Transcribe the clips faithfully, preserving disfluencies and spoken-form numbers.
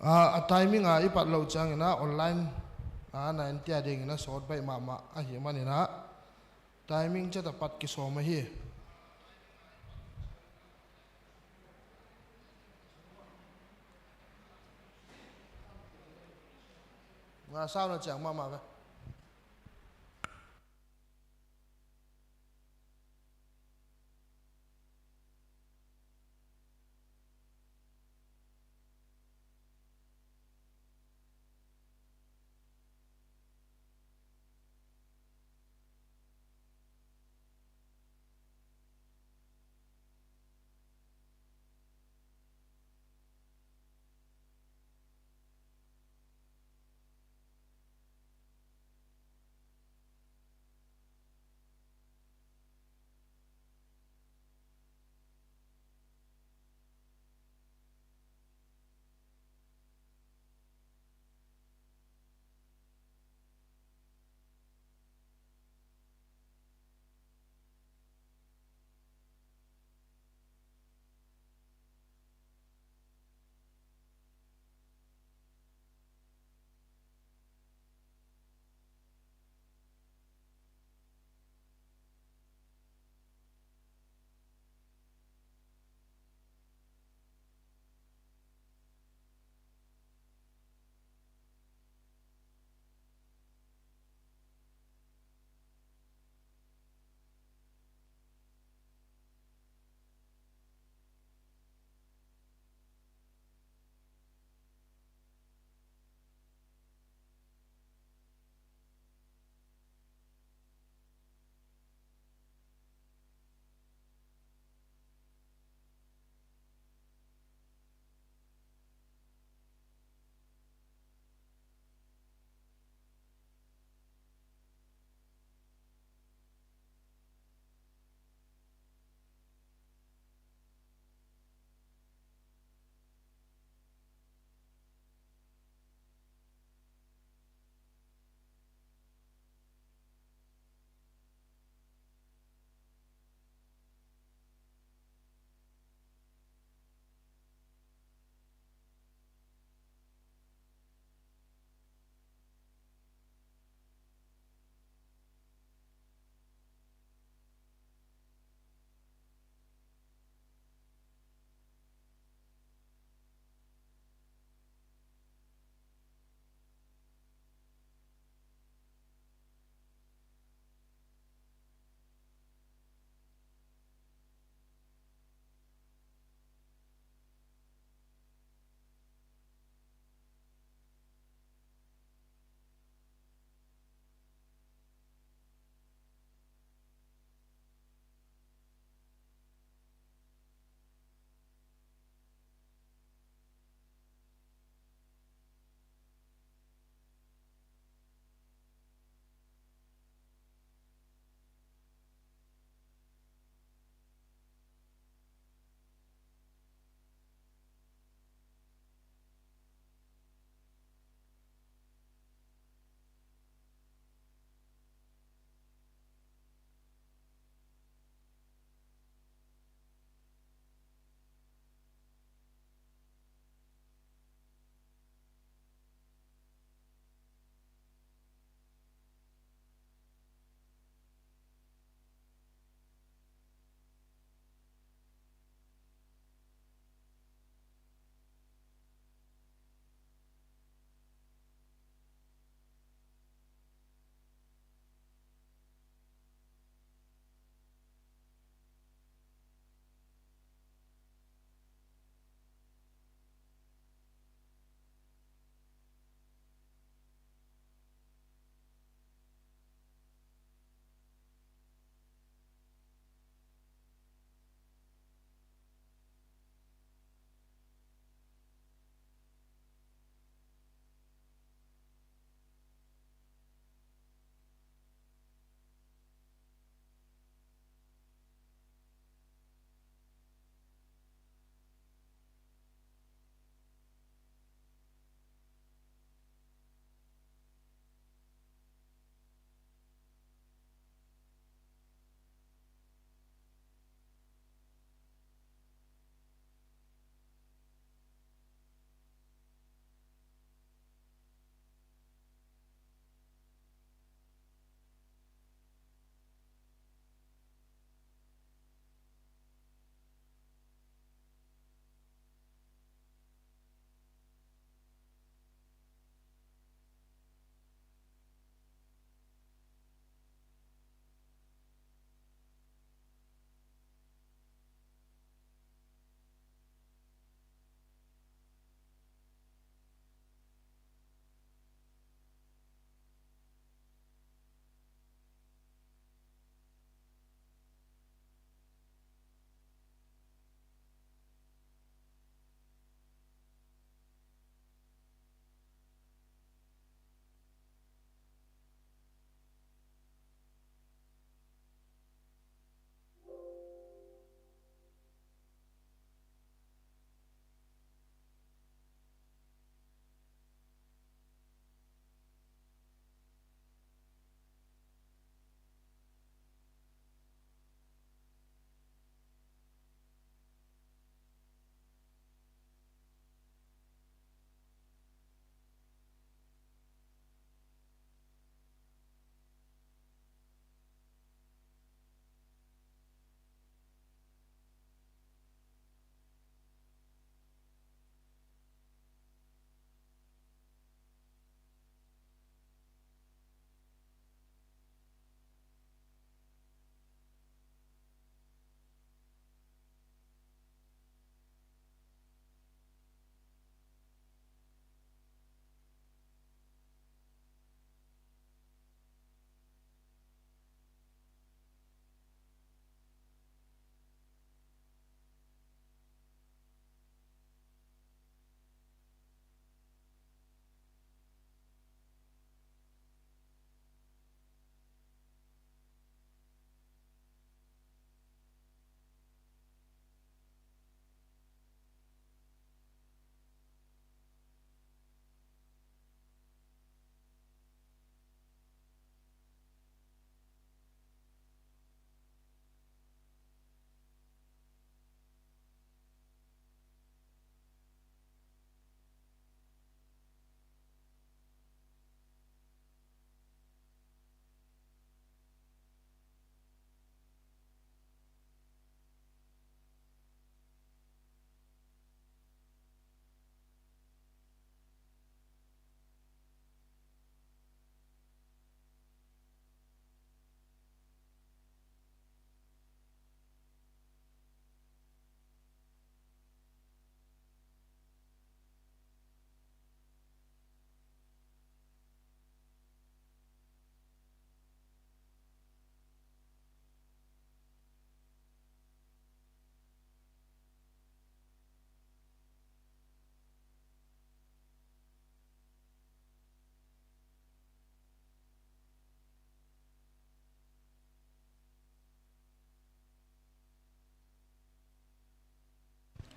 A, a timing a ipat lou chang in a online a na en tia ding in a sot bai mama ahi man in a timing chet a pat kisom ahi. Nga sao na chang mama ve.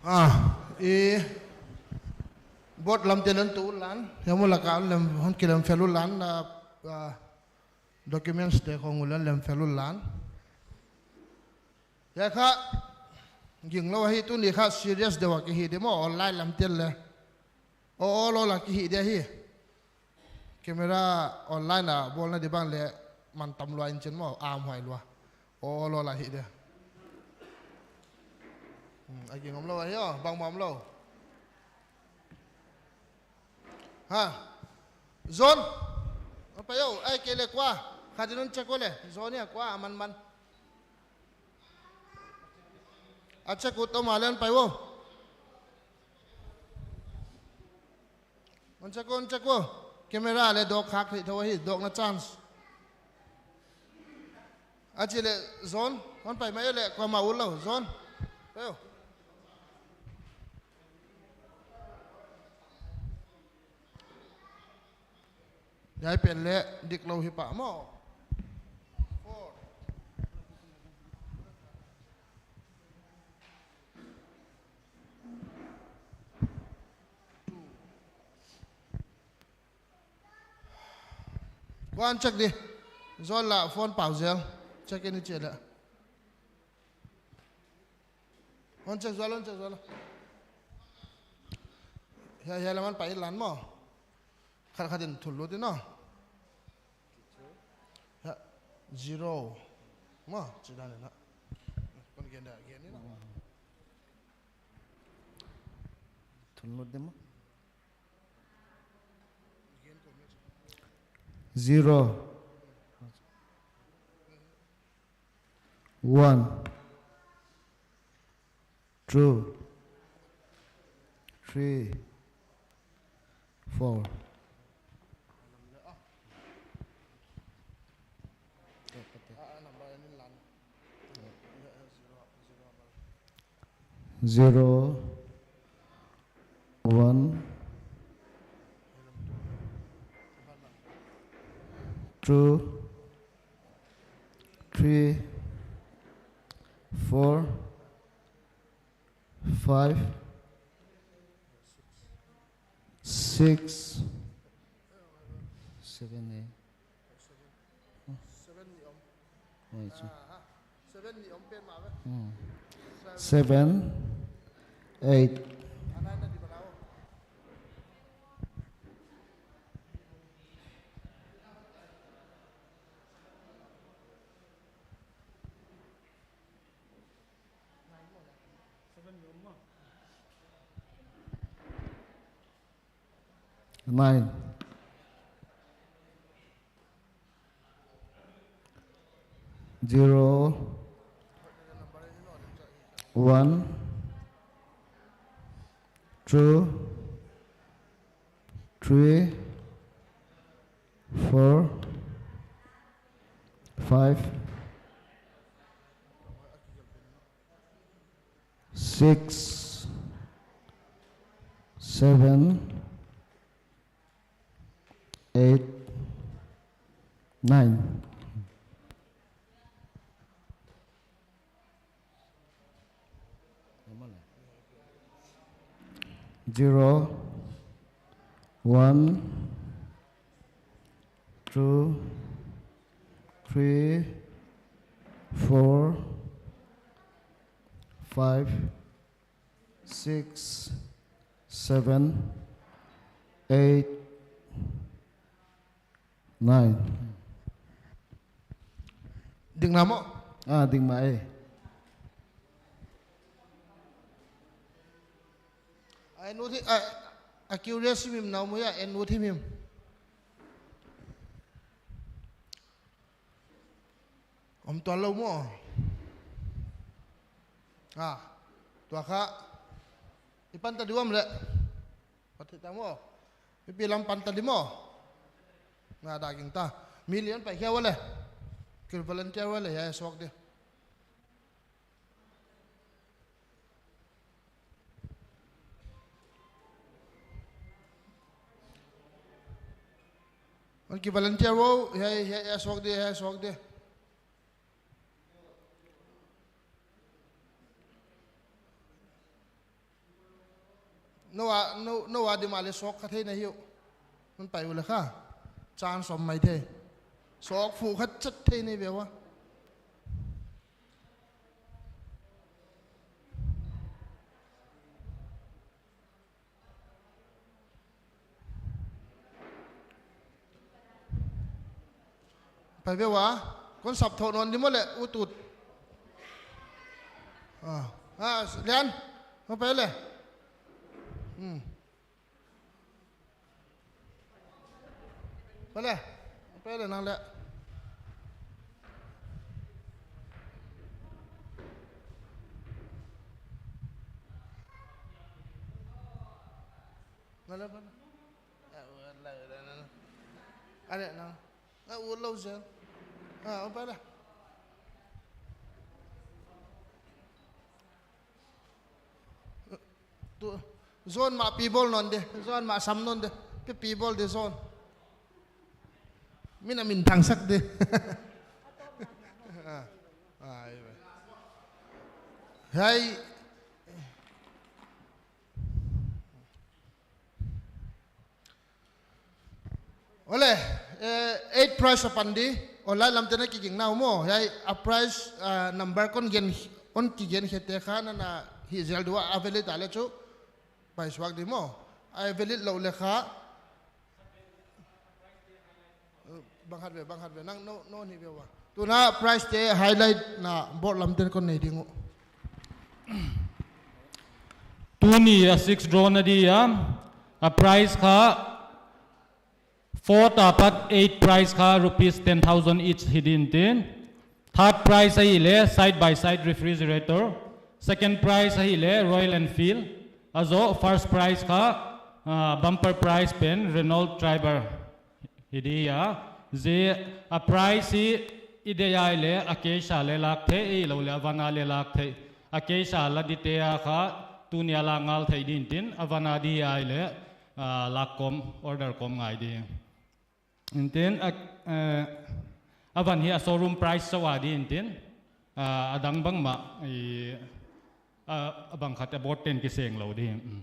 Ah, i board lam te lan tu lan, ya mo la ka lem hon ki lem felu lan na, ah, documents te khong ulan lem felu lan. Ya kha, ging lo hi tuni kha serious deuh a kihi de mo, online lam te le. O, o lo la kihi de hi. Camera online a bolna di bang le man tam lua in chen mo, am huai lua. O, o lo la hi de. Hmm, a ging om lo hi o, bang bang om lo. Ha. Zon. Apa yo, ai ke le kwa. Kha di non check ko le. Zon ya kwa, man man. A check ko to ma len pai wo. Hon check ko, hon check ko. Camera le dok khak thei tho hi, dok na chance. A chi le zon, hon pai mai le, ko ma u lo, zon. Pai o. Yai pen le, dik lo hi pa mo. Four. Ko an check di. Zol la phone pau zel. Check in che le. Hon check zol, hon check zol. Ya, ya, la man pa ilan mo. Khat khat in thul lut in no. Ya, zero. Mo, chi dan na. Kon gen da, gen ni no. Thul lut de mo. Zero. One. Two. Three. Four. Zero, one, two, three, four, five, six, seven, eight. Seven, eight. Nine. Zero. One. Two. Three. Four. Five. Six, seven, eight, nine. Zero, one, two, three, four, five, six, seven, eight, nine. Ding na mo? Ah, ding ma e. Ai nu thi, a, a curious mim nau mo ya, en nu thi mim. Om tua lo mo. Ah, tua kha. I pan ta di om le. Pati ta mo. Ipi lam pan ta di mo. Nga da ging ta. Million pai khia wale. Kil volunteer wale ya sok de. Hon ki volunteer wo, he, he, he, sok de, he, sok de. Noa, no, noa di male sok kha thei na hiu. Nun pai u le kha. Chan som mai thei. Sok fu khat chat thei nei ve wa. Pai ve wa, kon sap tho non di mo le, u tut. Ah, ah, lian, mo pai le. Hmm. Pai le, pai le nang le. Nang le, pai le. Are na. Na u lo zen. Ha, o pai la. Tu, zon ma pi bol non de. Zon ma sam non de. Pi pi bol de zon. Min a min thang sak de. Ah, ah, ai ve. Hai. Ole, eh, eight prize apan di, online lam te na kiging nau mo, hiai a prize, ah, number kon gen, kon kigen khete kha na na hi zel dua a valid a le chu, pai suak di mo, a valid lo le kha, bang hat ve, bang hat ve, nang no, no ni ve wa. Tuna prize te highlight na board lam ten kon nei ding u. Tuni a six draw na di a, a prize kha four ta pat eight prize kha rupees ten thousand each hi din tin. Third prize ahi le side by side refrigerator. Second prize ahi le Royal Enfield. Ajo first prize kha, ah, bumper prize pen Renault Triber. Hi di a, zia prize hi i dei ai le a cash a le lak thei, i lo le a van a le lak thei. A cash a la di te a kha, tuni a la ngal thei din tin, a van a di ai le, ah, lak kom, order kom ngai di. In tin, a, eh, a van hi a showroom price so a di in tin, ah, a dang bang ma, i, ah, a bang khat a board ten kiseng lo di. Mm.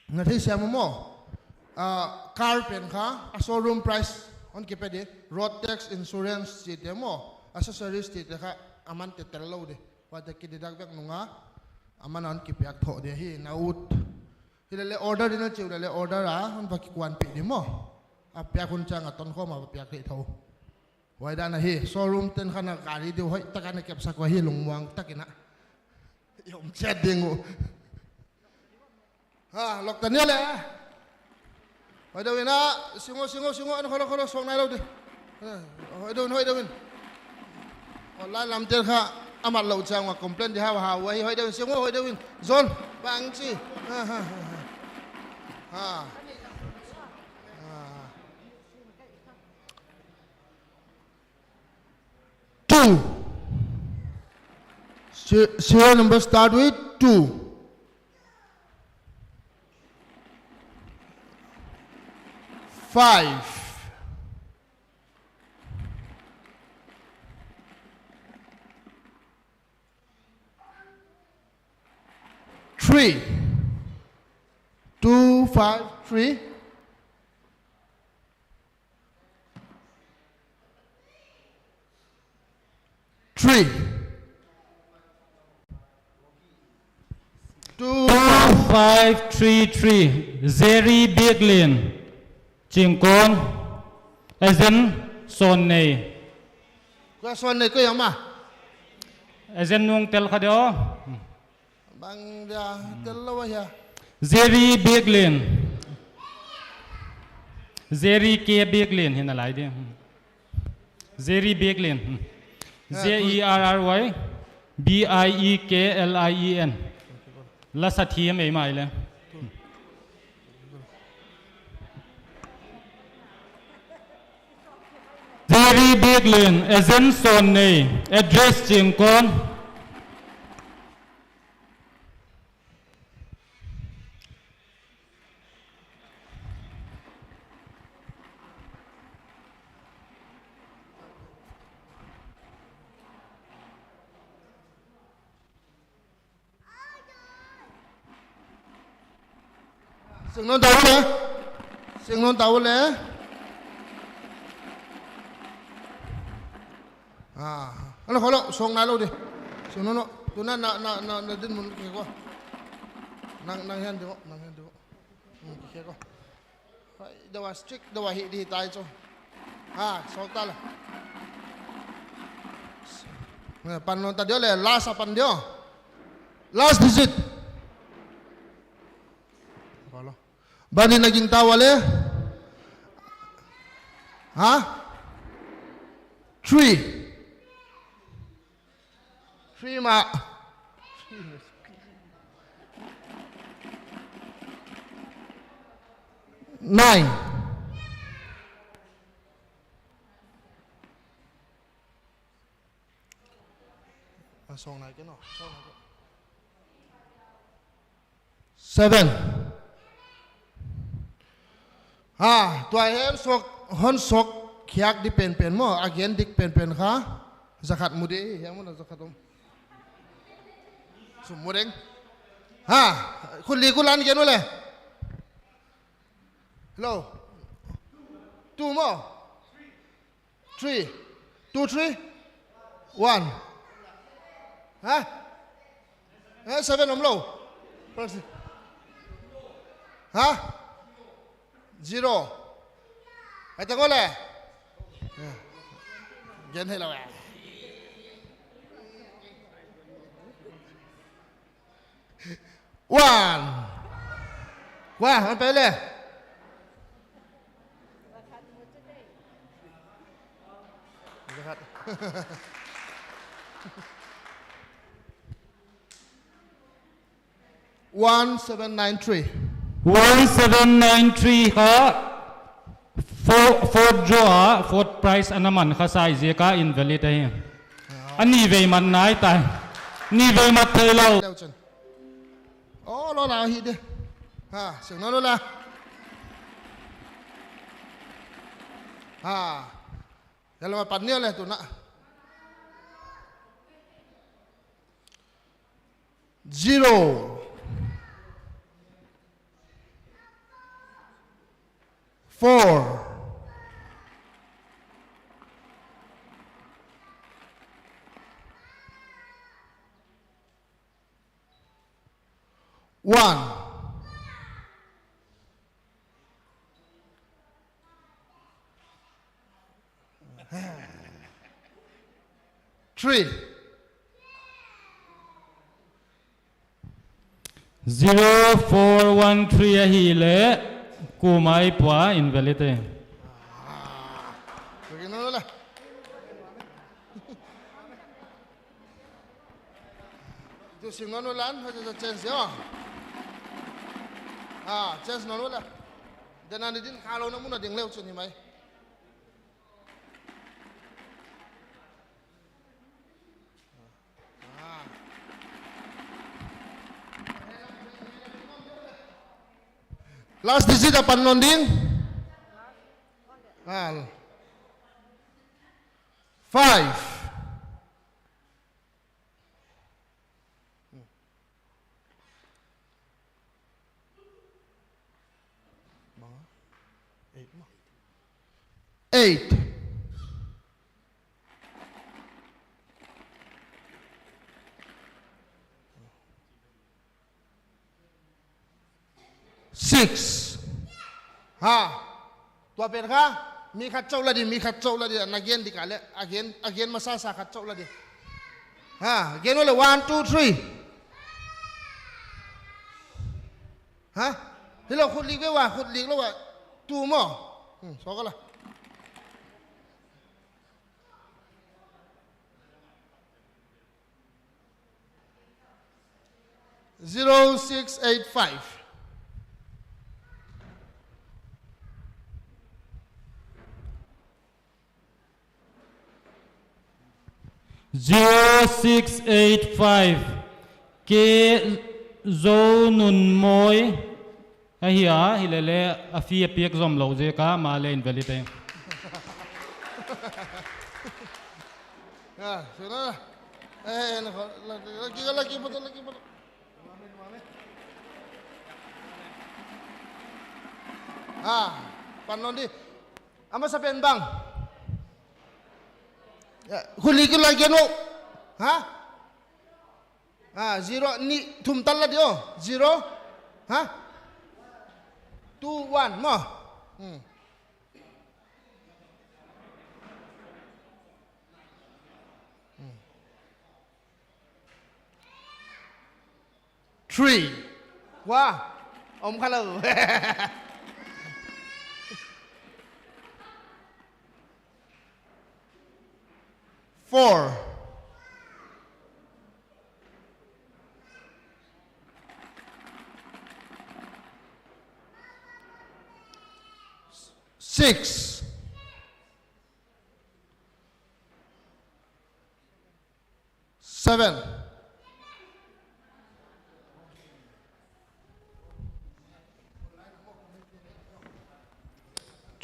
Na thei siam mo. Ah, car pen kha, a showroom price, hon kipe di, road tax, insurance, ti te mo, accessories, ti te kha, aman te tel lo di. Wa te ki deduct vek nunga, aman hon kipiak tho di hi, na ut. Hi le le order di na chiu le le order a, hon va kikuan pi di mo. A piak hun chang a ton khom a va piak thei tho. Huai dan ahi, showroom ten kha na gari diu hoih taka na kepsak uva hi lungmuang takin a. I om chet ding u. Ha, lok ta nia le. Hoih deuh in a, singo, singo, singo, an kholo, kholo, sok nai lo di. Ha, hoih deuh in, hoih deuh in. Online lam ten kha, amat lo chang uva complain di ha, ha, uva hi, hoih deuh in, singo, hoih deuh in. Zon, bang chi. Ha, ha, ha, ha. Ha. Ha. Two. Se-, serial number start with two. Five. Three. Two, five, three. Three. Two. Two five three three. Jerry Bieglin. Chingkon. Ezen Sonnei. Koi Sonnei koi ama. Ezen nung tel kha deo. Bang dia, tel lo hia. Jerry Bieglin. Jerry K Bieglin hi na lai di. Jerry Bieglin. Ah, J E R R Y B I E K L I E N. La sa thi mai mai le. Jerry Bieglin, Ezen Sonnei, address Chingkon. Sing non tau le. Sing non tau le. Ah, ala kholo, song nai lou di. Sing non no. Tuna na, na, na, na dinmun kiko. Nang, nang hian di mo, nang hian di mo. Hmm, kiko. Hai, dawah strict, dawah hi di tai chu. Ha, sok ta le. Nge, pan non ta dio le, last a pan dio. Last digit. Bani na ging ta wale. Ha? Three. Three ma. Nine. Ah, song nai ke no, song nai ke. Seven. Ha, tua hen sok, hon sok khiak di penpen mo, again dik penpen kha. Zakhat mu di, hiang mo na zakhat om. Sum mu ding. Ha, khut li khut lan gen u le. Hello. Two mo. Three. Two, three. One. Ha? Eh, seven om lou. Ha? Zero. Hai ta ko le. Eh. Gen hai lou eh. One. Wah, ang pele. One seven nine three. One seven nine three kha. Four, fourth draw a, fourth prize ana man kha sai ziak a invalid ahi. Ani vei man nai tai. Ni vei mat thei lou. Leu chen. Oh, lo la hi de. Ha, sing no lo la. Ha. Ya lo pan ni le tu na. Zero. Four. One. Three. Zero four one three ahi le, kumai pua invalid e. Ah. Sige na la. Tu sing non lan, ha, ha, chance yo. Ah, chance non la. Dena ni din khalo na muna ding leu chun hi mai. Last digit a pan non ding. Al. Five. Eight. Six. Ha. Tua pen kha. Mi khat chou la di, mi khat chou la di. Na gen di ka le. Again, again masa sa khat chou la di. Ha. Gen le one, two, three. Ha. Hilo khut lik ve wa, khut lik lo wa. Two mo. Hmm, so ka la. Zero six eight five. Zero six eight five. K Zo Nun Moi. Ahi a, hilele, a fee a piak zom lo ziak a, ama le invalid e. Ah, sure. Eh, na, lagi, lagi, lagi, lagi. Ah, pan lon di. Amasapen bang. Ya, khuli kila geno. Ha? Ah, zero ni thum tal la di o. Zero. Ha? Two, one mo. Hmm. Three. Wa. Om kha lo. Four. Six. Seven.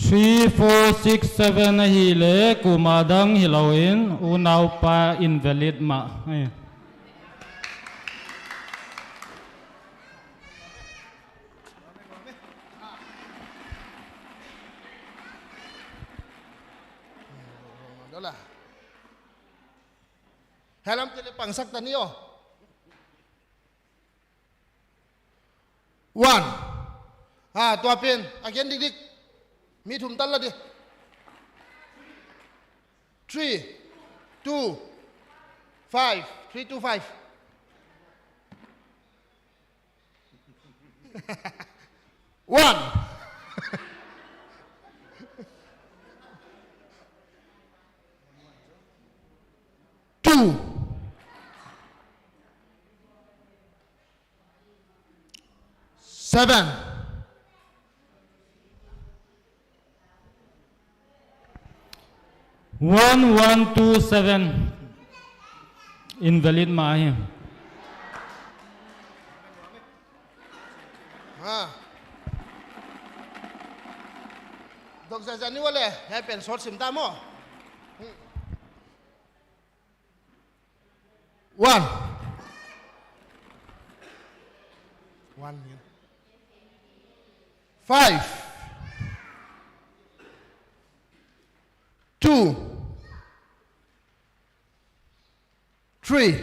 Three, four, six, seven ahile, kuma dang hilouvin, unaupa invalid ma. Ai. Helam tele pangsak tani o. One. Ah, tua pen. Again, dik dik. Mi thum tal la di. Three, two, five. Three, two, five. One. Two. Seven. One one two seven. Invalid ma ahi. Ha. Doctor Jani wale, hai pen short sim ta mo. One. One. Five. Two. Three.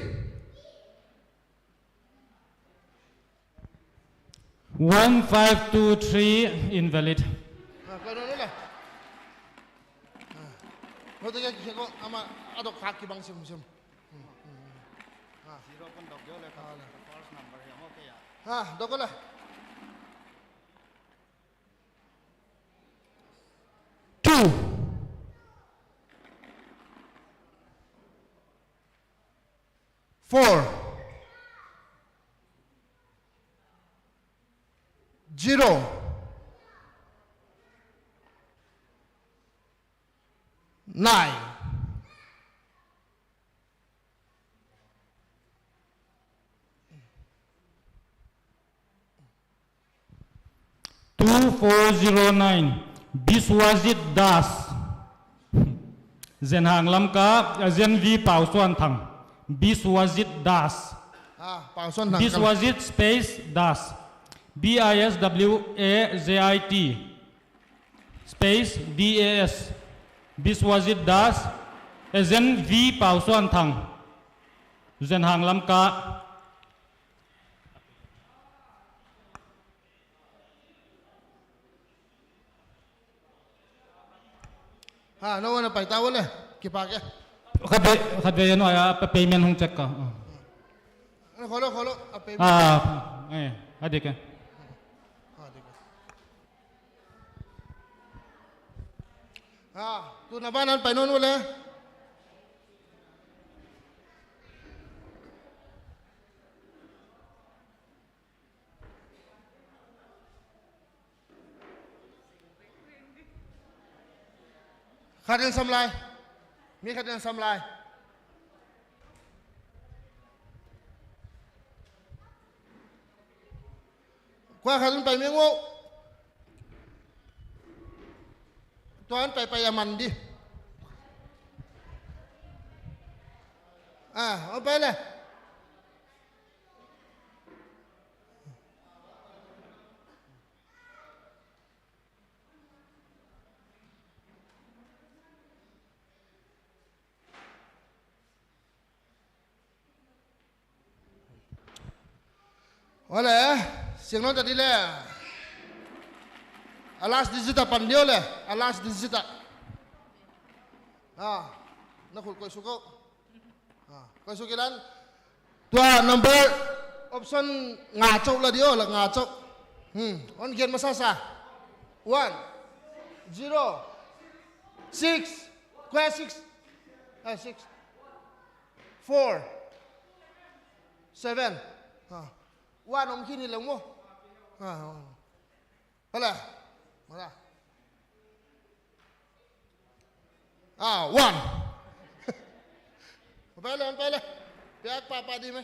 One five two three invalid. Ah, koi no, no, no. Ah. Hoto ya kiko ama adok hak kibang sim sim. Hmm, hmm, hmm. Ah. Zero pun dok jo le ka. Ah, le. First number ya mo ke ya. Ah, dok la. Two. Four. Zero. Nine. Two four zero nine, Biswajit Das. Zenhang Lamka, Zenvi Pausuanthang. Biswajit Das. Ah, Pausuanthang. Biswajit space Das. B I S W A J I T space D A S. Biswajit Das, Zenvi Pausuanthang. Zenhang Lamka. Ha, no, na pai ta wale. Kipa ke. Khatvei, khatvei no ya pa payment hung check ka. Ah. Kholo, kholo, a payment. Ah, eh, adi ke. Ha, adi ke. Ha, tu na ba nan pai non wale. Khat in sam lai. Mi khat in sam lai. Koi khat in pai meng o. Tuan pai pai aman di. Ah, o pai le. Ole, sing non ta di le. A last digit a pan diu le. A last digit a. Ah, na khul koi suko. Ah, koi suki dan. Tua number option nga chok la diu la nga chok. Hmm, on gen masa sa. One, zero, six, square six. Ah, six. Four. Seven. Ah. One om kini le mo. Ah, oh. Hala. Hala. Ah, one. Pele, pele. Piak papa di me.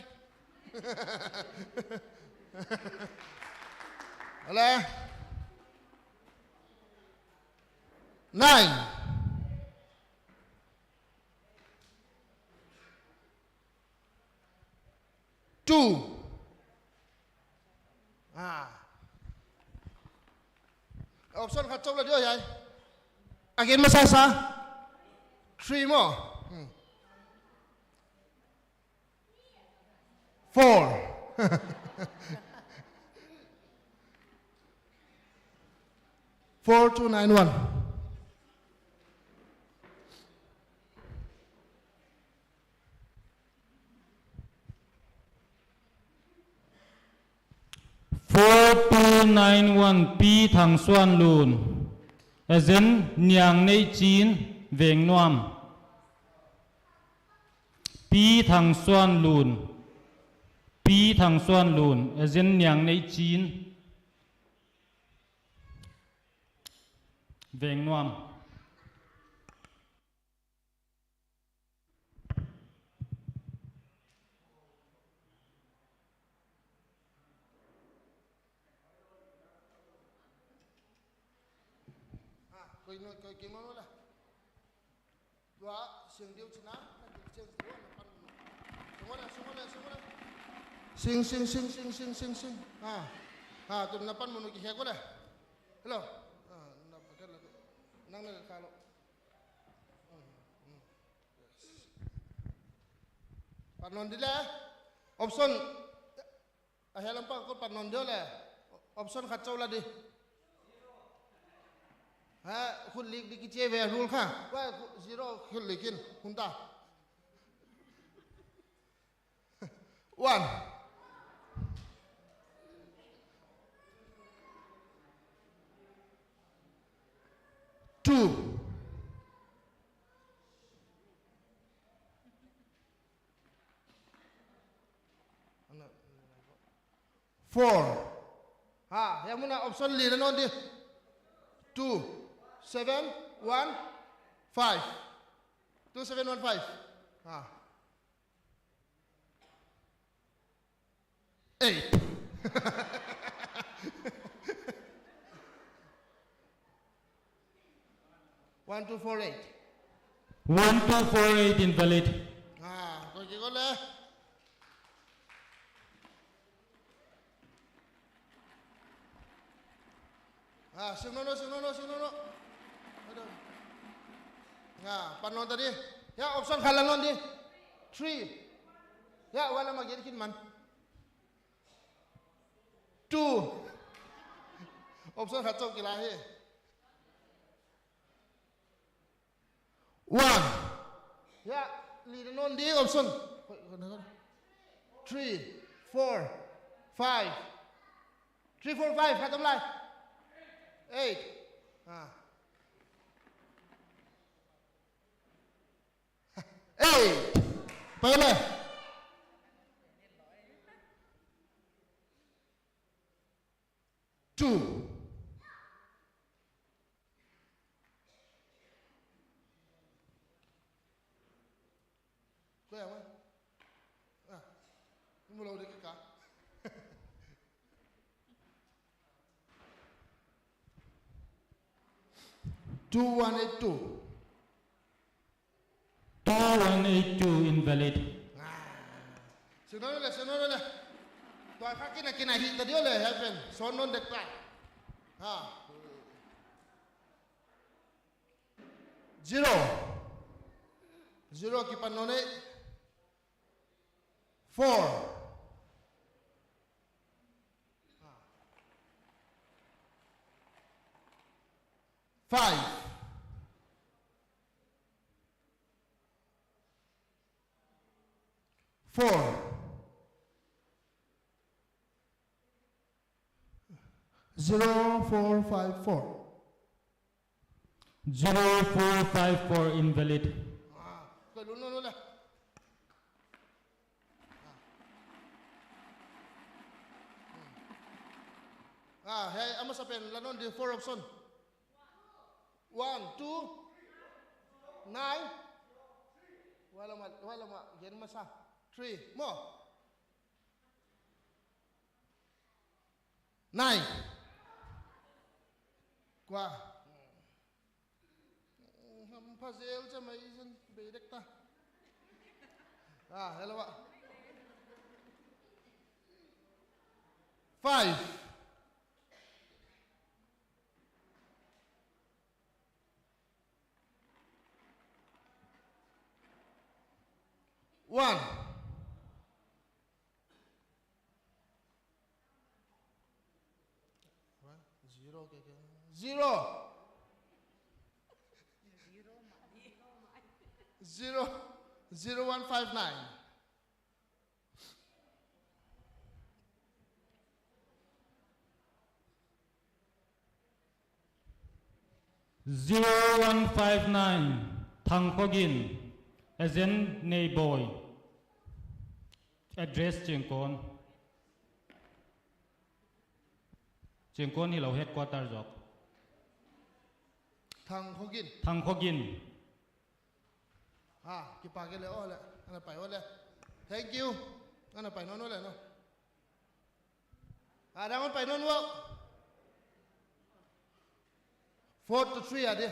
Hala. Nine. Two. Ah. Option khat chok la diu ahi. Again masa sa. Three mo. Hmm. Four. Four two nine one. Four two nine one, Pi Thangsuanlun. Agent Niangneiching, Vengnuam. Pi Thangsuanlun. Pi Thangsuanlun. Agent Niangneiching, Vengnuam. Ah, koi no, koi, koi no la. Tua, sing diu china, na di cheng diu, na pan mo. Sing wala, sing wala, sing wala. Sing, sing, sing, sing, sing, sing, sing. Ah. Ah, tu na pan mo no ki he ko la. Hello. Ah, na pa ka la. Nang na ka lo. Pan non di le. Option. Ahe lam pa ko pan non di le. Option khat chok la di. Ha, khut lik di kiche ve rule kha. Wa, zero khut lik in. Hun ta. One. Two. Four. Ha, ya muna option li na non di. Two, seven, one, five. Two, seven, one, five. Ha. Eight. One two four eight. One two four eight invalid. Ah, koi ki ko le. Ah, sing no no, sing no no, sing no no. Aduh. Ah, pan non ta di. Ya, option khat la non di. Three. Ya, wala ma gel kin man. Two. Option khat chok ki la hi. One. Ya, li na non di option. Three, four, five. Three, four, five, khat om lai. Eight. Ah. Eight. Pai le. Two. Ko ya wa? Ah. Mu lo de ka. Two one eight two. Two one eight two invalid. Ah. Sing non le, sing non le. Tua kha kina kina hi ta diu le, heaven. Son non dek ta. Ha. Zero. Zero ki pan non e. Four. Five. Four. Zero four five four. Zero four five four invalid. Ah, koi lun lun le. Ah, hey, amasa pen la non de four option. One, two, nine. Wala ma, wala ma, gen masa. Three, mo. Nine. Kua. Ham phazel cha mai zen beidek ta. Ah, hello. Five. One. Zero ke ke. Zero. Zero. Zero one five nine. Zero one five nine, Thangkhogin, Agent Neiboi. Address Chengkon. Chengkon hilou headquarter jok. Thangkhogin. Thangkhogin. Ha, kipa ke le, o le, ana pai o le. Thank you. Ana pai non o le, no. Adang pai non o. Four to three ade.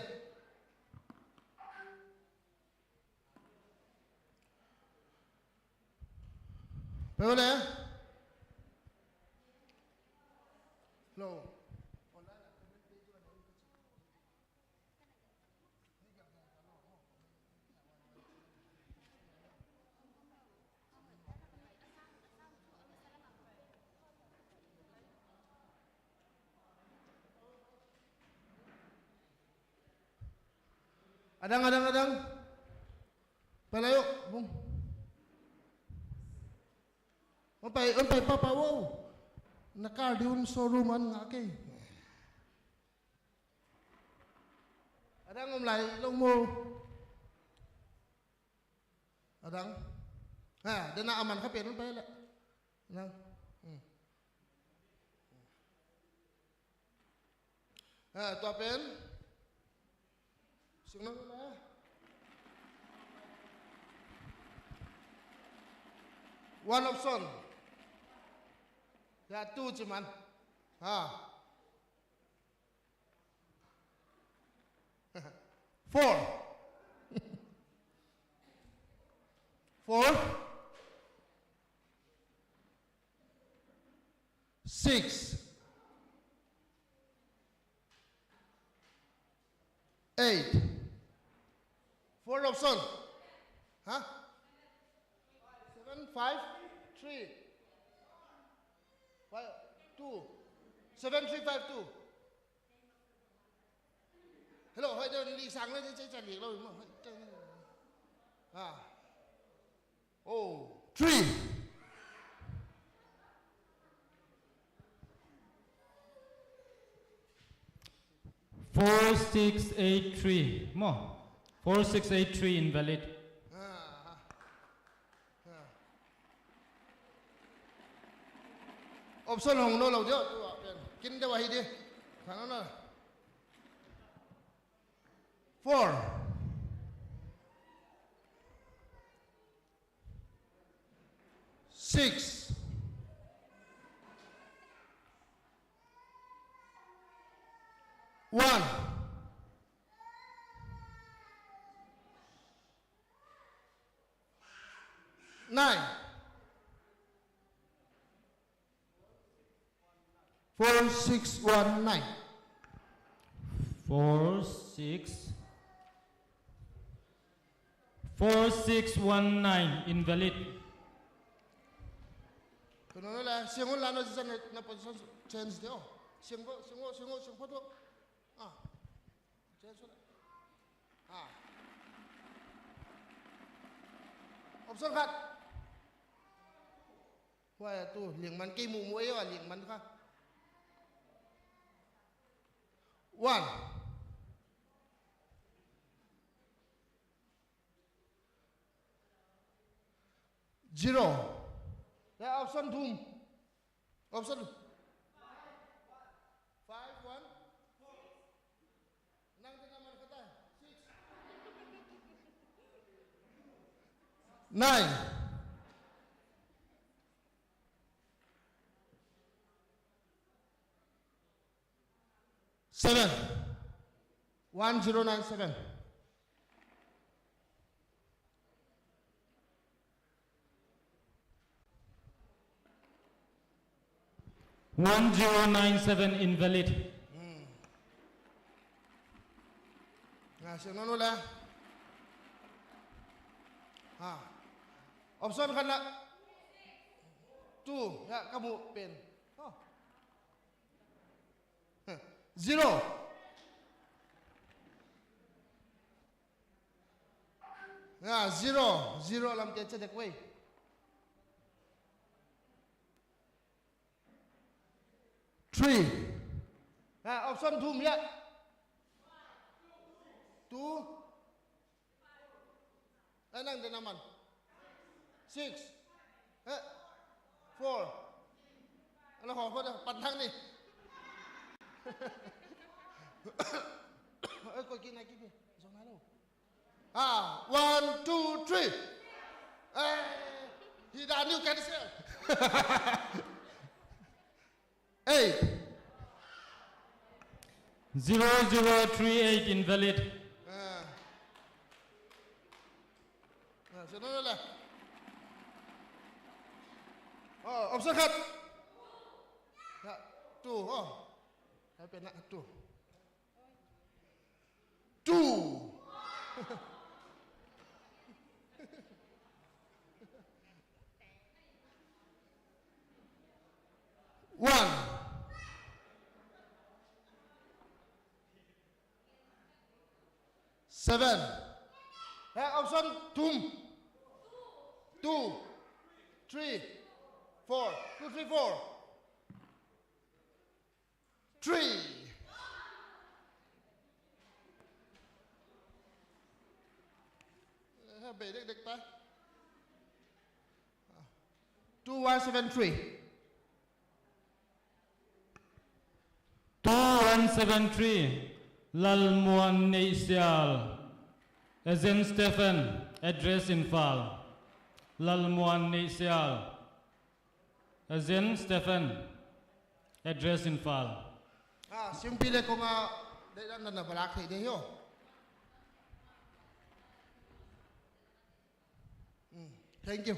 Pai o le. Hello. Adang, adang, adang. Palayo, bung. Umpai, umpai, papa, wow. Nakar diun showroom an nga ke. Adang um lai, long mo. Adang. Ha, dena aman kha pen un pai le. Adang. Hmm. Ha, tua pen. Signal na. One option. Ya, two chiman. Ha. Four. Four. Six. Eight. Four option. Huh? Seven, five, three. Five, two. Seven, three, five, two. Hello, hoi, dei li sang le, dei, dei, dei, li lo, mo, hoi, dei, dei. Ah. Oh, three. Four six eight three. Mo. Four six eight three invalid. Ah, ah. Ah. Option hong no lo dei, tu a pen. Kin dei wa hi dei. Khana na. Four. Six. One. Nine. Four six one nine. Four six, four six one nine, invalid. Kono la, singo la no, na position change dei o. Singo, singo, singo, singo to. Ah. Ha. Option khat. Huai a tu, lingman kei mumu ei a lingman kha. One. Zero. Ya, option thum. Option. Five, one. Nang te naman kata. Six. Nine. Seven. One zero nine seven. One zero nine seven invalid. Hmm. Nga, sing nonu le. Ha. Option khat na. Two. Ya, kamu pen. Oh. Zero. Ya, zero. Zero lam te che dek wei. Three. Ya, option thum ya. Two. Eh, nang te naman. Six. Eh, four. Ala ho, ho, pan thang ni. Eh, koi ki na ki pe. Zong na lo. Ah, one, two, three. Eh, hi da niu cancel. Eight. Zero zero three eight invalid. Ah. Ah, sino na la? Oh, option khat. Ya, two, oh. Hai pe na, two. Two. One. Seven. Eh, option thum. Two. Three. Four. Two, three, four. Three. Eh, bei dek dek ta. Two one seven three. Two one seven three. Lalmuan Neisial. Agent Stephen. Address Imphal. Lalmuan Neisial. Agent Stephen, address Imphal. Ah, simpi le konga, de dan dan na balak thei de ho. Mm, thank you.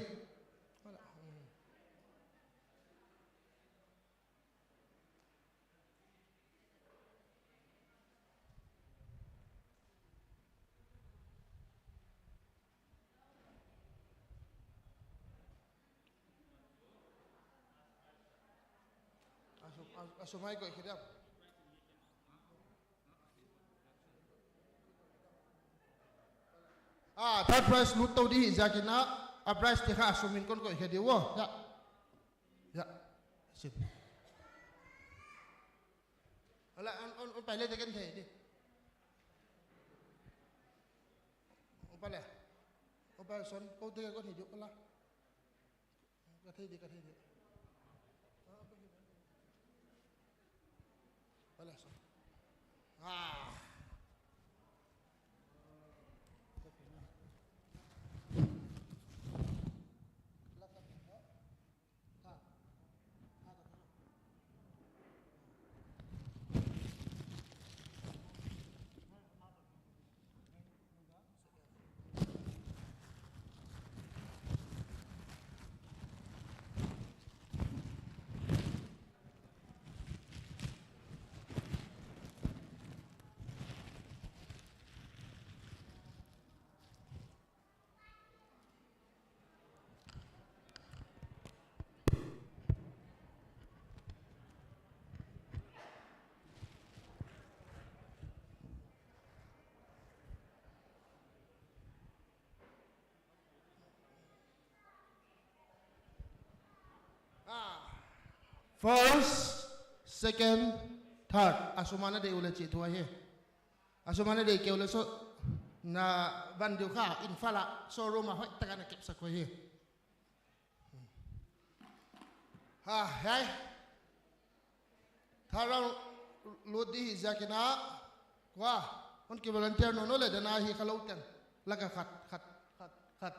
Asum, asum hai koi khidam. Ah, third prize lut to di hi jakin a, a prize te kha asum in kon koi khidi wo. Ya. Ya. Sim. Ala, on, on, on pai le te ken thei di. On pai le. On pai son, ko te ko thei di ko la. Ka thei di, ka thei di. Wala so. Ah. First, second, third. Asuma nadei ule chi thu ahi. Asuma nadei keu le so na van diu kha Imphal a showroom a hoitah a na kepsak u ahi. Ha, hai. Third round lut ding hi jeh a kina. Kua, hung ki volunteer nom nom le dena hi kha lou ten. Laka khat, khat, khat, khat.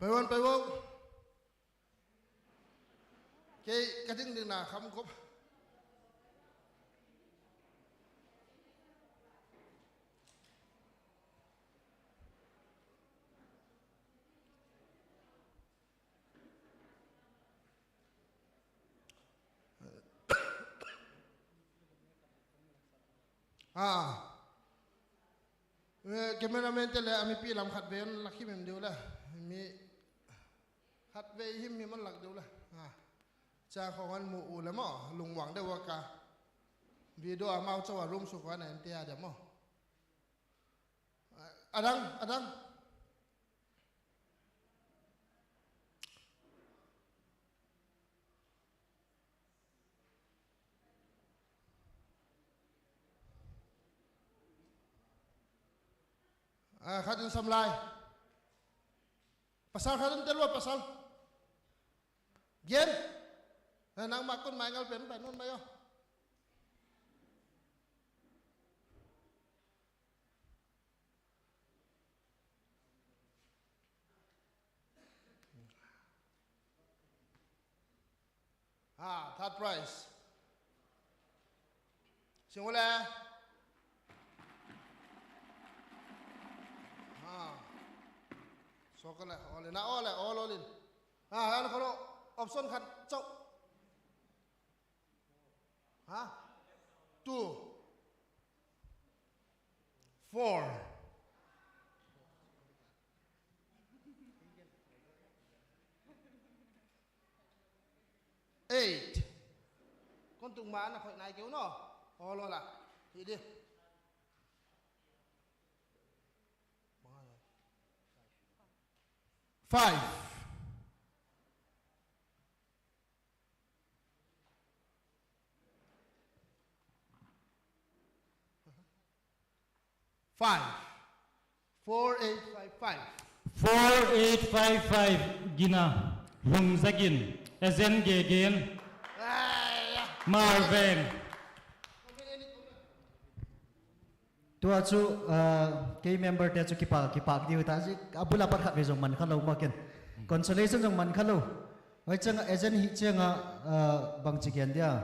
Pai wan, pai wan. Kei ka ding ding na kham kop. Ah. Eh, cameraman te le, a mipi lam khatvei an lak him him diu le. Mi khatvei him him an lak diu le. Ah. Cha khong an mu u le mo, lungwang deu ka. Video amau chau a room su ko an en te a de mo. Adang, adang. Ah, khat in sam lai. Pasal khat in tel ua pasal. Gen. Eh, nangma kon mai ngal pen, pen nun mai o. Ha, third prize. Sing u le. Ha. So ka le, o le, na o le, o lo lin. Ha, ha, na ko lo, option khat, chau. Ha? Two. Four. Eight. Kon tung ma na khoi nai keu no. Holo la. Hi di. Five. Five. Four eight five five. Four eight five five, Gina. Lhumzagin. Ezen Gegen. Ai, ya. Marveng. Tua chu, ah, kei member te chu kipak, kipak diu ta si, abula pat khat ve jong man kha lou ma ken. Consolation jong man kha lou. Hoi chang a, agent hi chang a, ah, bang chi ken dia.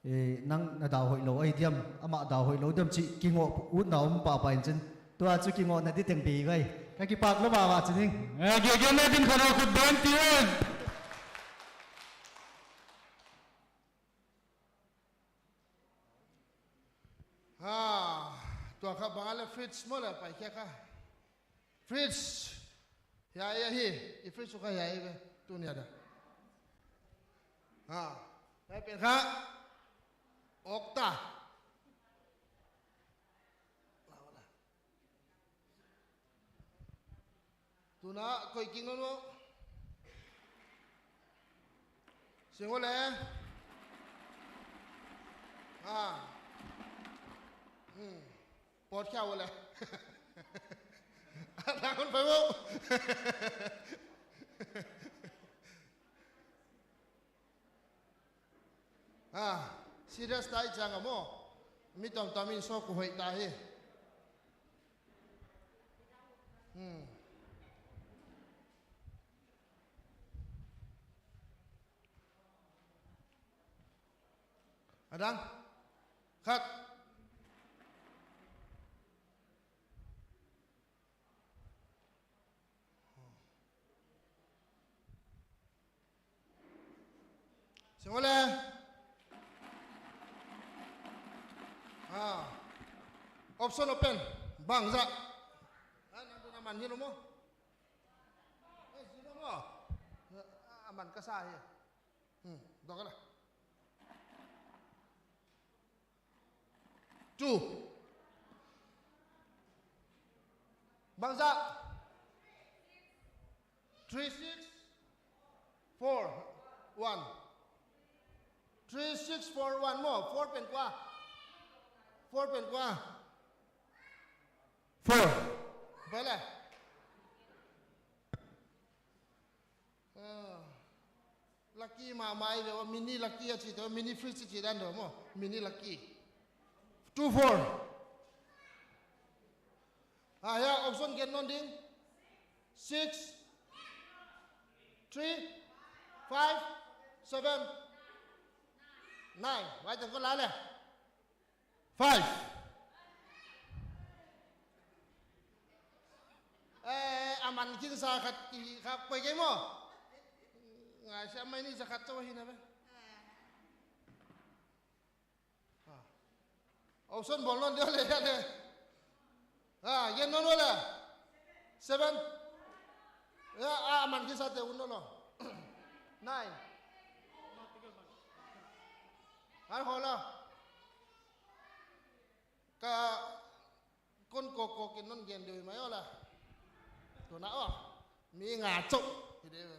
Eh, nang na dau hoi lou, ai diam, ama dau hoi lou diam chi, kingoh ut na um pa pa in chin. Tua chu kingoh na di teng pe gai. Ka kipak lou ma ma chin hing. Eh, ge, ge na din khana khut ben ti un. Ha, tua kha banga le fridge mo le pai khe kha. Fridge. Ya, ya hi. I fridge kha ya hi ve. Tu nia da. Ha. Ya pen kha. Okta. Tuna koi king no no. Sing u le. Ha. Hmm. Pot kya u le. Ata kon pa mo. Ah, serious tai chang amo. Mi tom tom in so ku hoi ta hi. Hmm. Adang. Khat. Singole. Ah. Option open. Bangza. Ah, nandun aman hi lo mo. Eh, hi lo mo. Ah, aman kasa hi. Hmm, dong kala. Two. Bangza. Three six four one. Three six four one mo. Four pen kua. Four pen kua. Four. Bele. Ah. Lucky mama ive, mini lucky achi to, mini fridge achi dan do mo, mini lucky. Two four. Ah, ya, option gen non ding. Six, three, five, seven, nine. Wai tang ko la le. Five. Eh, aman kin sa khat ki kha koi ke mo. Ngai sa mai ni sa khat to hi na be. Ah. Option bol non dia le, dia le. Ah, yen non wala. Seven. Ya, ah, aman kin sa te un lo. Nine. Har hola. Ka kon ko ko kin non gen deu mai ola. Tuna o. Mi nga chok. Hi deu.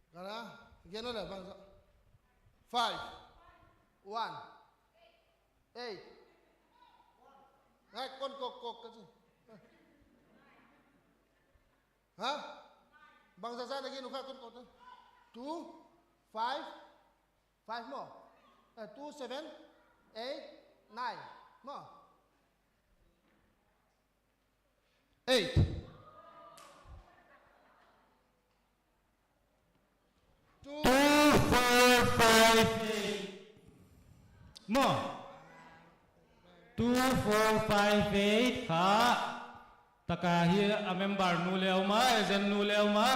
Kana gen ola bangza. Five. One. Eight. Ngai kon ko ko ka chi. Ha? Bangza sa na gen u kha kon ko ta. Two, five, Five mo. Eh, two, seven, eight, nine mo. Eight. Two, four, five, eight. Mo. Two, four, five, eight. Kha. Taka hi a member nu le uma, agent nu le uma.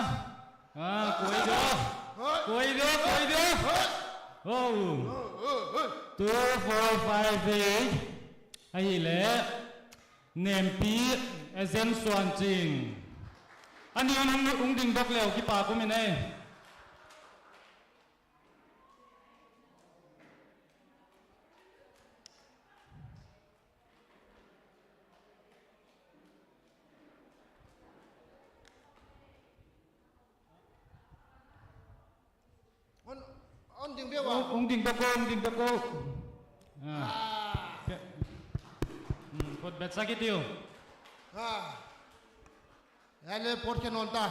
Ah, koi do. Koi do, koi do. Oh. Two, four, five, eight. Ahile. Nempi, agent Suanching. Ani ung, ung ding dok leu, kipa kum in e. On, on ding bia wa. Ung, ung ding bia ko, ung ding bia ko. Ah. Ah. Hmm, pot bet sakit yo. Ah. Yale pot ke nonta.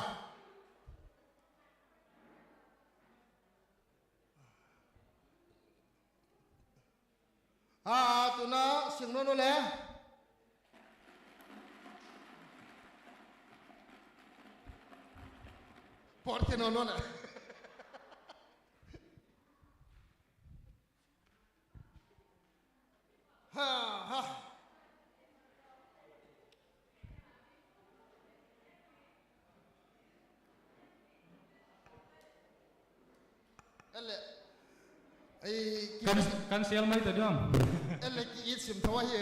Ah, tuna sing nono le. Por ke nono le. Ha, ha. Ele. Ai, ki- Kan, kan sial mai ta diam. Ele ki it sim thawa hi.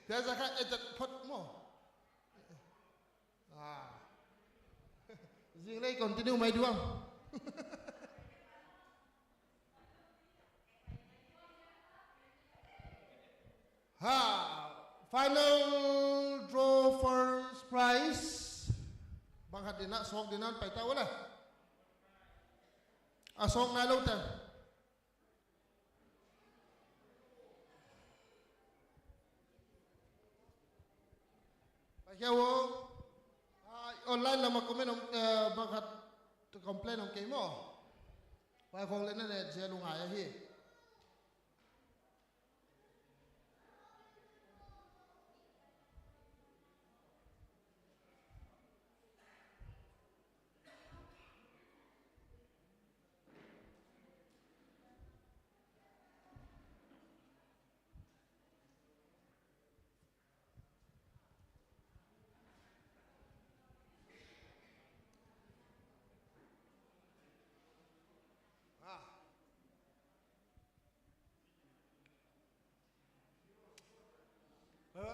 Tia sa kha e tat phot mo. Ah. Jing lei continue mai diam. Ha, final draw first prize. Bang khat dina, sok dina, pai ta wala. A sok na lo ta. Pai kya wo? Ah, online lama comment, eh, bang khat complain hong kei mo. Pai khong le na le je lu ngai ahi. Adang,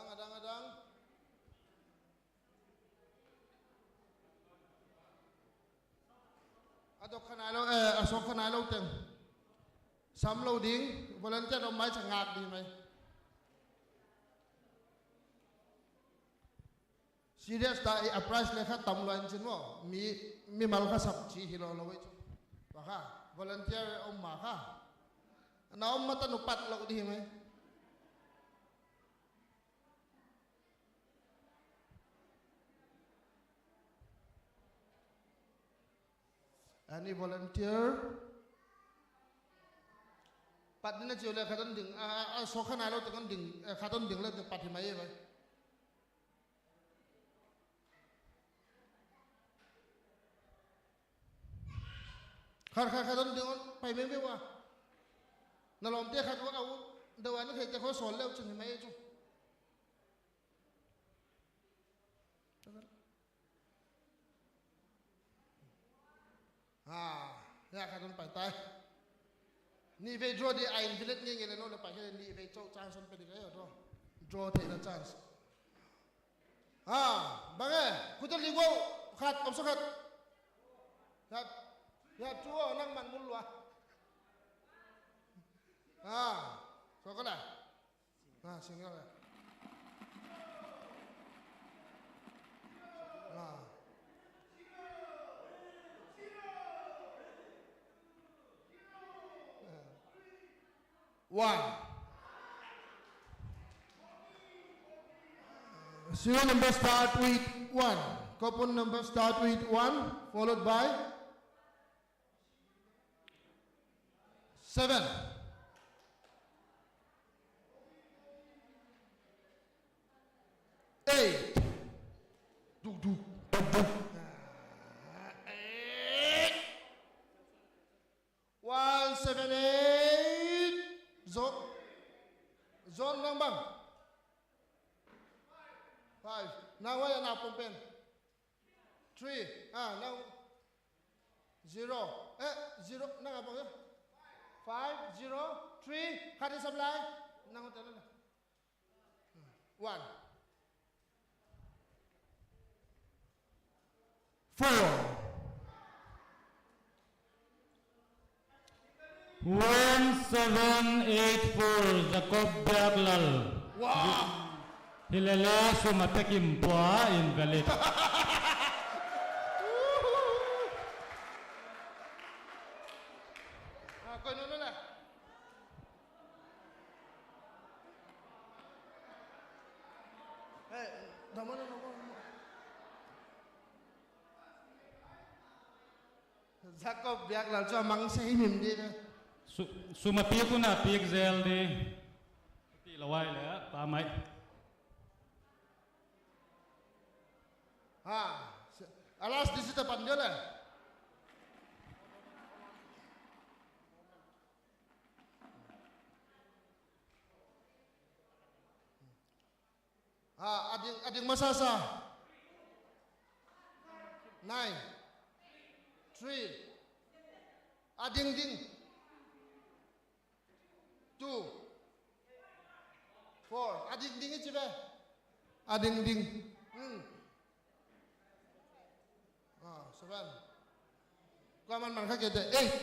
adang, adang. Adok khanai lo, eh, asok khanai lo teng. Sam lo ding, volunteer om mai chang ngak ding mai. Serious ta, eh, a prize le kha tam lo in chin mo. Mi, mimal kha sap chi hi lo lo wei chu. Wa kha, volunteer om ma kha. Na om ma ta nu pat lo ding mai. Any volunteer? Pat ding na chiu le khat on ding, a, a, a, sok khanai lo te kon ding, eh, khat on ding le te pat hi mai e vai. Khat, khat, khat on ding on, pai meng meng wa. Na lom te khat wa au, da wa na thei te kho sol le u chun hi mai e chu. Ha, ya kha don pai tai. Ni vei draw di a invite nge nge le no le pai ke ni vei chou chance on pe di ka yo draw. Draw the na chance. Ha, bang e, khu to li go, khat, option khat. Ya, ya, chu o nang man mul lua. Ha, so ko la. Ah, single. Ah. One. Serial number start with one. Coupon number start with one, followed by seven. Eight. Duk, duk, duk, duk. Eight. One seven eight. Zone. Zone bang bang. Five. Now why na pumpen? Three. Ah, now zero. Eh, zero. Nang apa ya? Five, zero, three. Khat in sap lai. Nang hotel na. One. Four. One seven eight four, Jacob Biaklal. Wow! Hilele sum a takim pua invalid. Ah, koi no no la. Eh, dama na, dama na. Jacob Biaklal chu amang se him him di ve. Su-, sum a pik u na pik zel di. Ti lawai le, pa mai. Ha, se-, a last di sita pan dia le. Ha, ading, ading masa sa. Nine. Three. Ading ding. Two. Four. Ading ding ichi be. Ading ding. Hmm. Ah, seven. Kua man man kha ke de. Eight.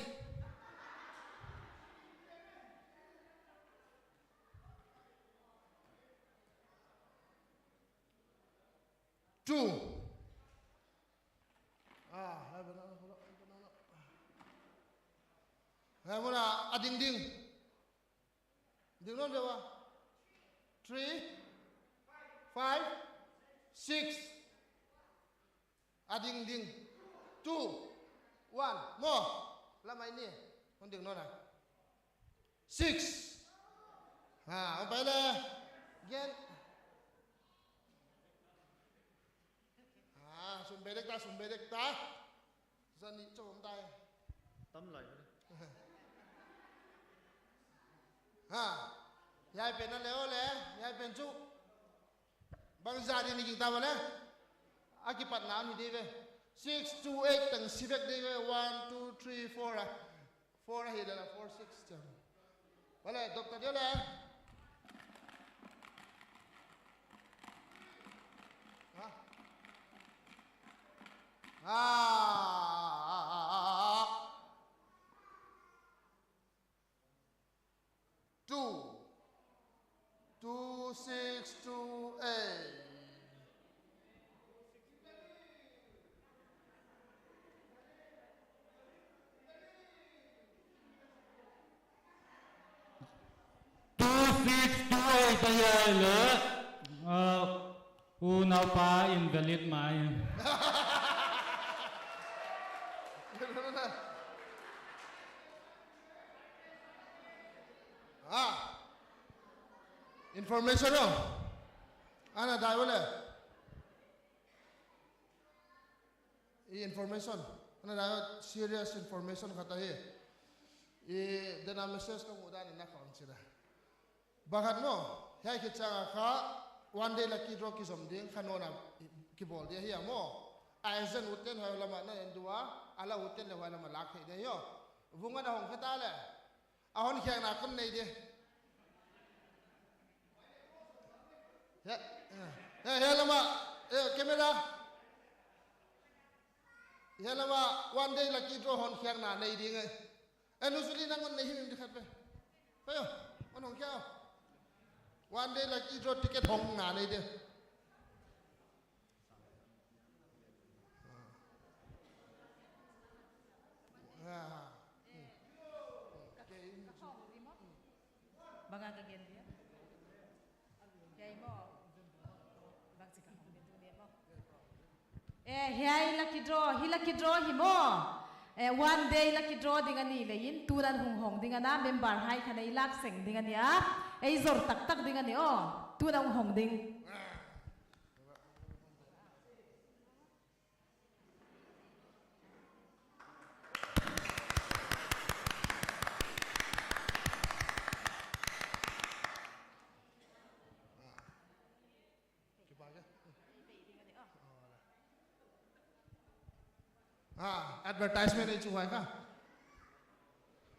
Two. Ah, hai banana, banana, banana. Hai muna, ading ding. Ding non dewa. Three, five, six. Ading ding. Two, one. Mo. Lamai ni. Kon ding non a. Six. Ha, on pai le. Gen. Ha, sum bedek ta, sum bedek ta. Zani chom tai. Tam lai. Ha. Yai pen na le o le, yai pen chu. Bang zani ni ging ta ba le. Akipatna ahi diu ve. Six to eight teng sivek diu ve. One, two, three, four a. Four ahi le la, four, six chang. Vale, doctor diu le. Ha? Ah. Two. Two six two eight. Two six two eight ahi le, uh, unaopa invalid mai. Ah. Information lo. Ana dai wale. I information. Ana dai serious information khat ahi. I dena message kamu dan na khong chida. Bakhat mo, hiai kichang a kha, one day lucky draw kijom ding, kha nona kibol ding ahi a mo. A agent uten hoilama na endua, ala uten le hoilama lak thei ding yo. Vung ana hong khata le. Ahon khiakna kon nei ding. He, he, he lama, eh, camera. He lama, one day lucky draw hon khiakna nei ding e. Eh, nusuli nang kon nei him di khat pe. Pe yo, hon hong khia. One day lucky draw ticket hong na nei ding. Banga ka gen dia. Kei mo. Bang si ka hong dia tu dia mo. Eh, hiai lucky draw, hi lucky draw hi mo. Eh, one day lucky draw ding ani le in, tunan hung hong ding ana, member hai kha nei lak seng ding ani a. Ei zor tak tak ding ani o. Tunan hung hong ding. Ah, advertisement ei chu huai kha.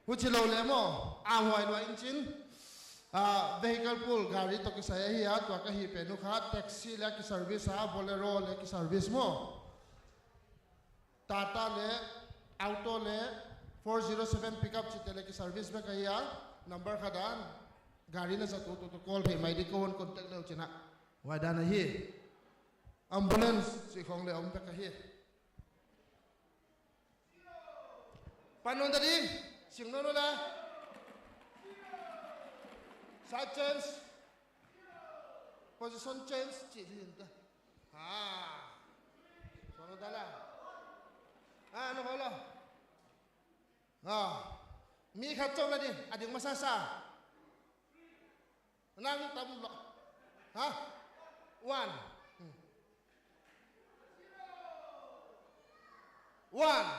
Huchi lou le mo, a huai lou in chin. Ah, vehicle pool, gari toh kisai ahi a, tua ka hi penu kha, taxi le ki service a, Bolero le ki service mo. Tata le, auto le, four zero seven pickup chite le ki service bek ahi a, number kha dan, gari na sa tu tu tu call thei mai di ko hon contact leu china. Huai dan ahi. Ambulance, si khong le om bek ahi. Panon tadi, sing nono la. Side change. Position change, chi din ta. Ha. Sono dala. Ah, no hola. Ah. Mi khat chom la di, ading masasa. Nang tam lo. Ha? One. Hmm. One.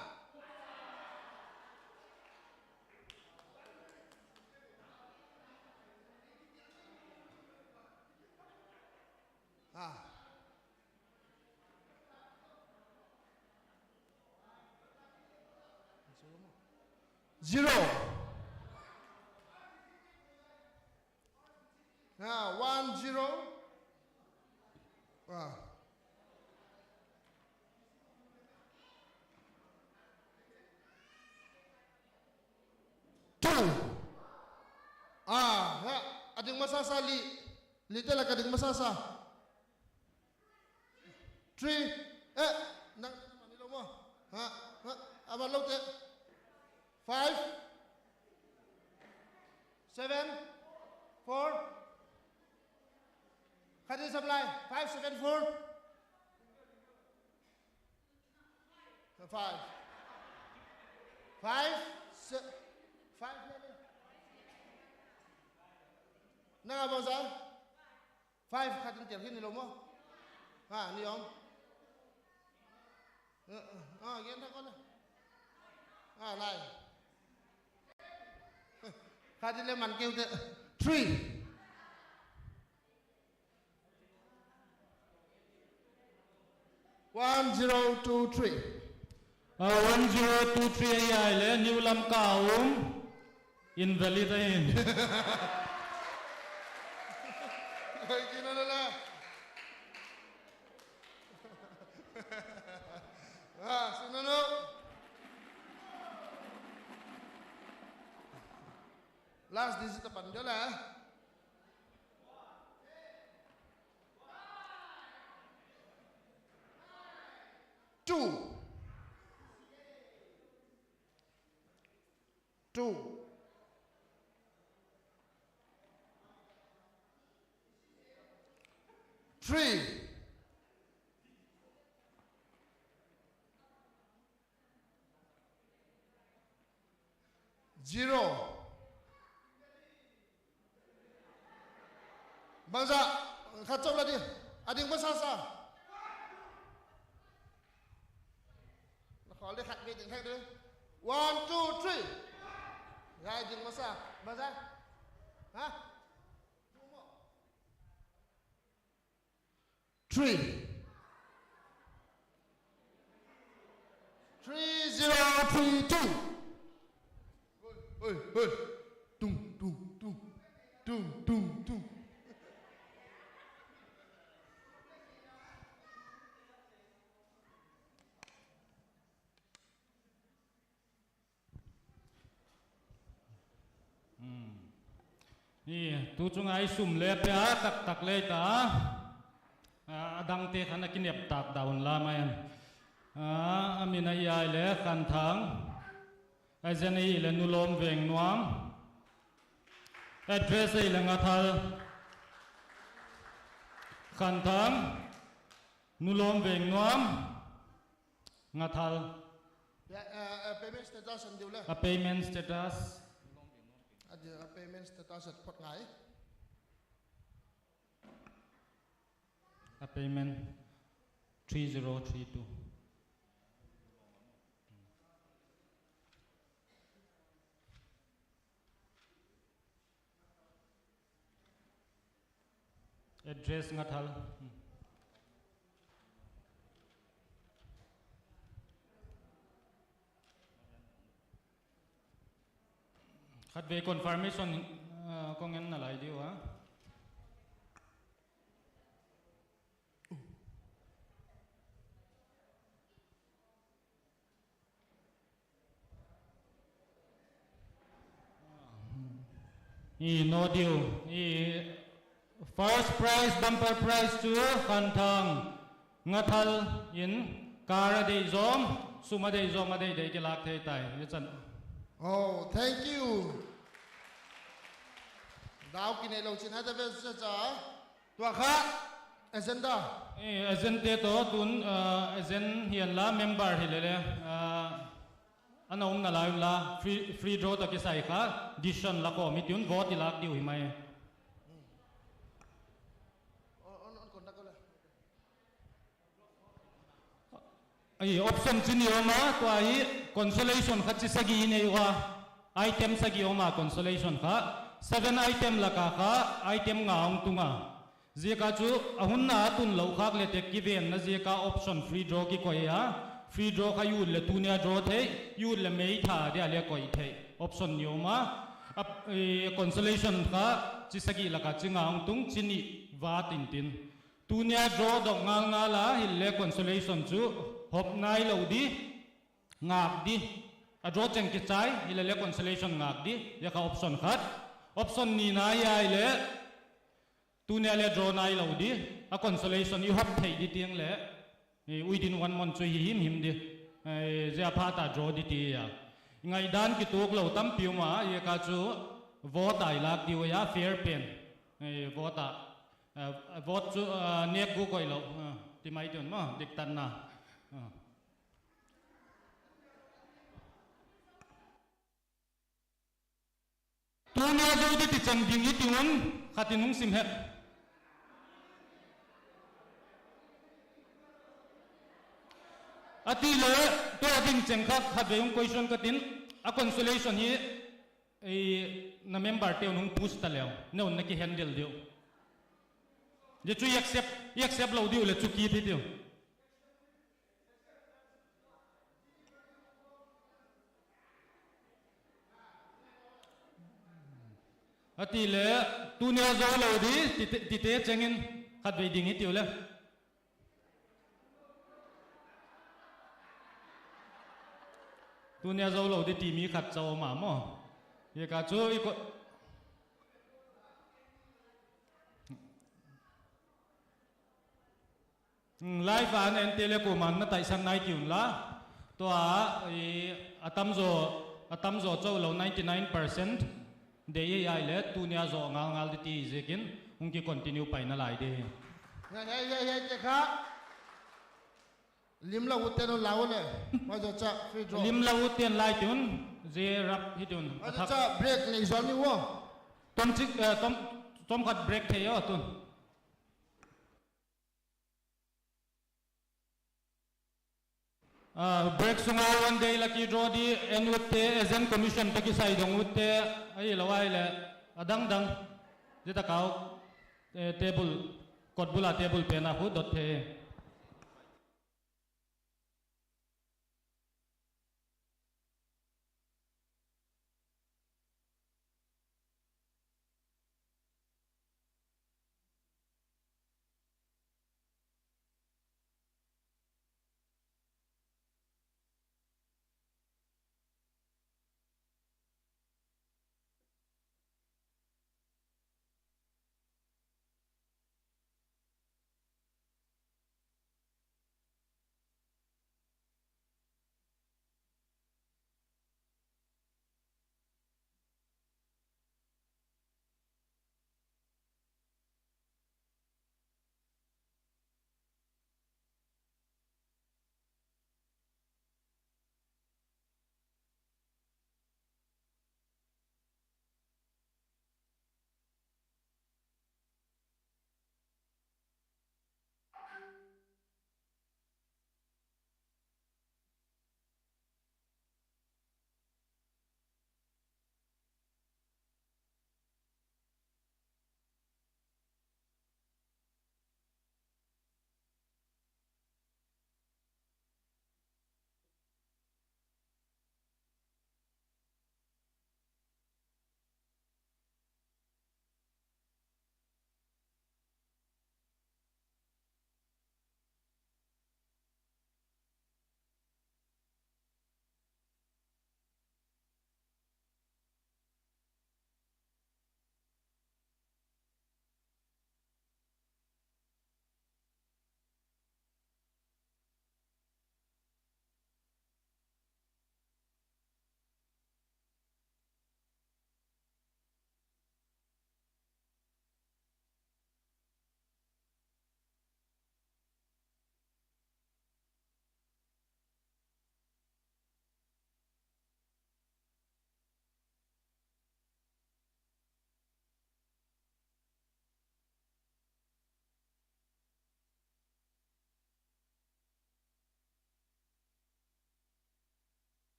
Ah. Zero. Ah, one zero. Ah. Two. Ah, ha. Ading masasa li. Li te la ka ding masasa. Three. Eh, nang mani lo mo. Ha, ha. Aban lo te. Five. Seven. Four. Khat in supply. Five, seven, four. Five. Five. Se-, five. Nang abang sa? Five khat in tel khin ni lo mo. Ha, ni om. Ah, gen tha kon. Ah, lai. Khat in le man keu te. Three. One zero two three. Ah, one zero two three ahi le, New Lamka a um, invalid ahi. Oi, kina na na. Ah, sino no? Last digit apan deu le. Two. Two. Three. Zero. Bangza, khat chom la di. Ading masa sa. Na khol di khat ve ding thak di. One, two, three. Ya, ading masa. Bangza. Ha? Three. Three zero three two. Oi, oi, oi. Tung, tung, tung. Tung, tung, tung. Hmm. Ni, tu chunga i sum le pe a tak tak le ta. A, adang te khan a kinep tak da un la mai. A, amin ahi le Khanthang. Azen ahi le Nulom Vengnuam. Address ahi le Ngathal. Khanthang. Nulom Vengnuam. Ngathal. Ya, eh, eh, payment status an diu le. A payment status. A diu, a payment status at phot ngai. A payment three zero three two. Address Ngathal. Hmm. Khatvei confirmation, ah, kong en nalai diu a. I no diu, i first prize, bumper prize chu Khanthang Ngathal in car adei jom, sum adei jom, adei dei kilak thei tai, i chan. Oh, thank you. Dau kinei lou chin hata ve cha cha. Tua kha, agenda. Eh, agenda to tun, ah, agenda hian la member hi le le, ah, ana um nalai un la, free, free draw to kisai kha, decision la ko mi tun vote i lak diu hi mai. On, on, on, conduct ko le. Ai, option chi ni oma, tua hi consolation kha chi sagi nei uva. Item sagi oma consolation kha. Seven item laka kha, item nga ong tunga. Ziaka chu, ahunna atun lou khak le te kiven na ziaka option free draw kikoi a. Free draw kha i ut le tunia draw thei, i ut le May tha dia le koi thei. Option ni oma. Ap, eh, consolation kha, chi sagi laka chi nga ong tung, chi ni va tin tin. Tunia draw dok ngal ngal a, hile consolation chu hop nai lou di, ngak di. A draw cheng kichai, hile le consolation ngak di, ya kha option khat. Option ni na ya hile, tunia le draw nai lou di, a consolation i hop thei di tiang le, eh, within one month chu hi him him di. Eh, zia pha ta draw di ti ya. Ngai dan kituk lou tampi um a, ya kha chu vote a i lak diu ya, fair pen. Eh, vote a. Ah, vote chu, ah, nek gu koi lou. Ah, ti mai tun mo, dik tan na. Ah. Tunia zo di ti chan ding i ti un, khat in hung sim he. Ati le, tua ding cheng kha, khatvei hung question ka tin, a consolation hi, Ei, na member te un hung push ta leu, na un na ki handle diu. Je chu i accept, i accept lou diu le chu kit hi diu. Atile, tunia jou lou di, tite, tite chengin khatvei ding hitiu le. Tunia jou lou di ti mi khat cha um a mo. Hika chu i ko. Hmm, live a na en tele koiman na taisan nai ti un la. Tua, i, atamjo, atamjo chou lou ninety nine percent. Dei ahile, tunia jou ngal ngal di ti jikin, hung ki continue pai nalai di. Hei, hei, hei, hei, te kha. Limlou u ten u lau le. Majocha, free draw. Limlou u ten lai tun, je rap hi tun. Majocha, break nei jol ni wo. Tom chik, eh, tom, tom khat break thei o tun. Ah, break sunga one day lucky draw di en u te, agent commission toh kisai dong u te, ahilou ahile, adang dang, jita kau, eh, table, kot bula table pen a khu dot the.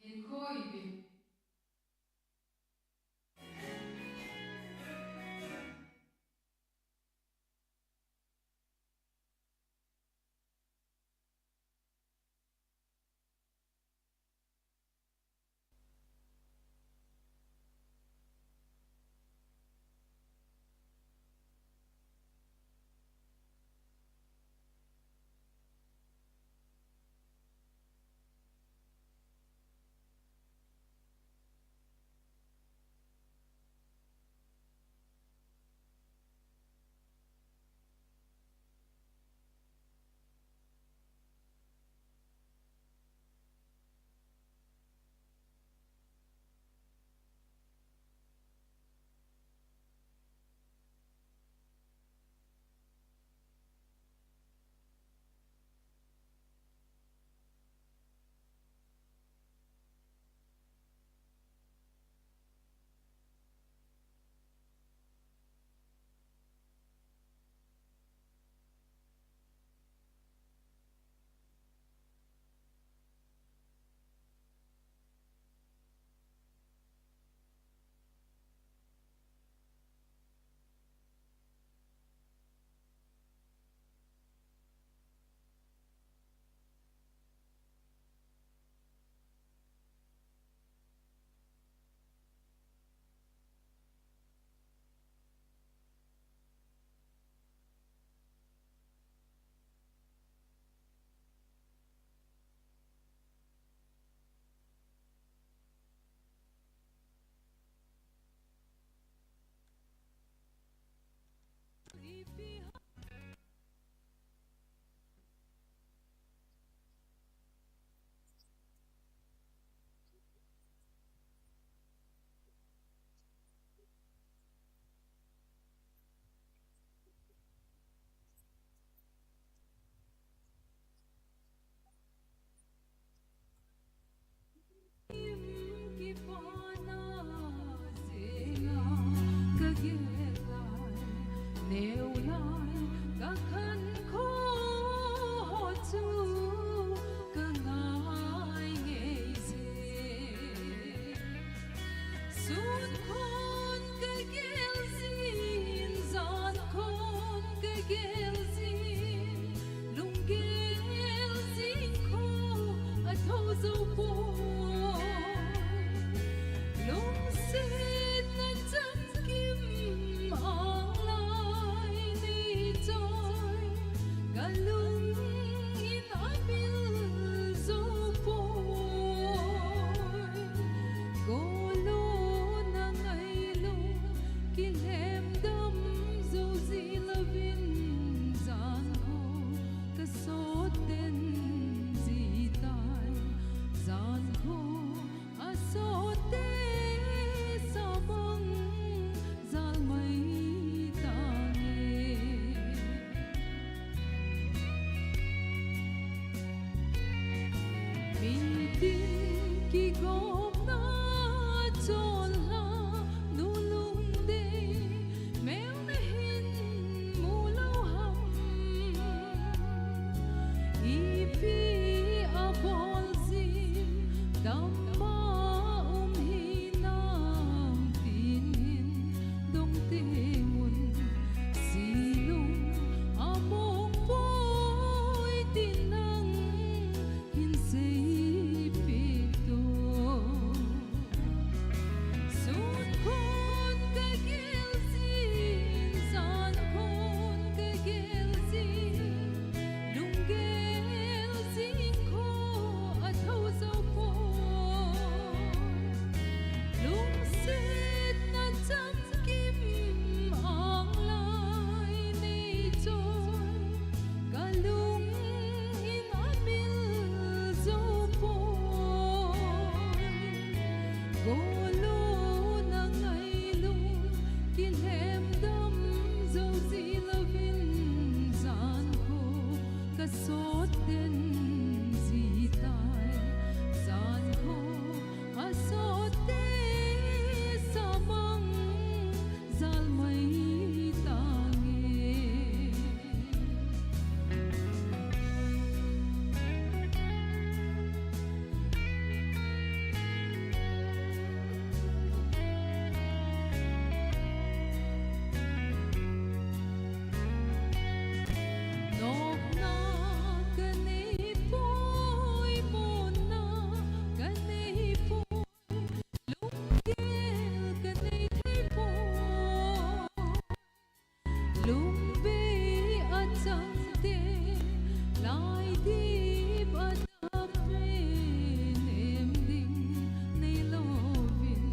Hinkho ipi? Ka khankho chu ka ngai ngei jin. Sun khon ka gel jin, jan khon ka gel jin. Lunggel jing kho a tho jou poi. Lungsetna chang kim ang lai nei choi, ka lung in a mil jou poi. Golo na ngailung, kilhem dam jou ji louvin, jan kho ka sot den ji tai, jan kho a sotte samang jal mai tange. Mitin kigopna chol la nu lungdei meu na hin mu lou ham. Ipi a bol jin, damma um hinam tin hin dong te mun, silung a mong poi tin nang hin seipeh to. Sun khon ka gel jin, jan khon ka gel jin, lunggel jing kho a tho jou poi. Lungsetna chang kim ang lai nei choi, ka lung in a mil jou poi. Golo na ngailung, kilhem dam jou ji louvin, jan kho ka sot den ji tai, jan kho a sotte samang jal mai tange. Nopna ka nei poi, monna ka nei poi, lunggel ka nei thei poi. Lungvei a chang te, lai dip a dap ven, em ding nei louvin,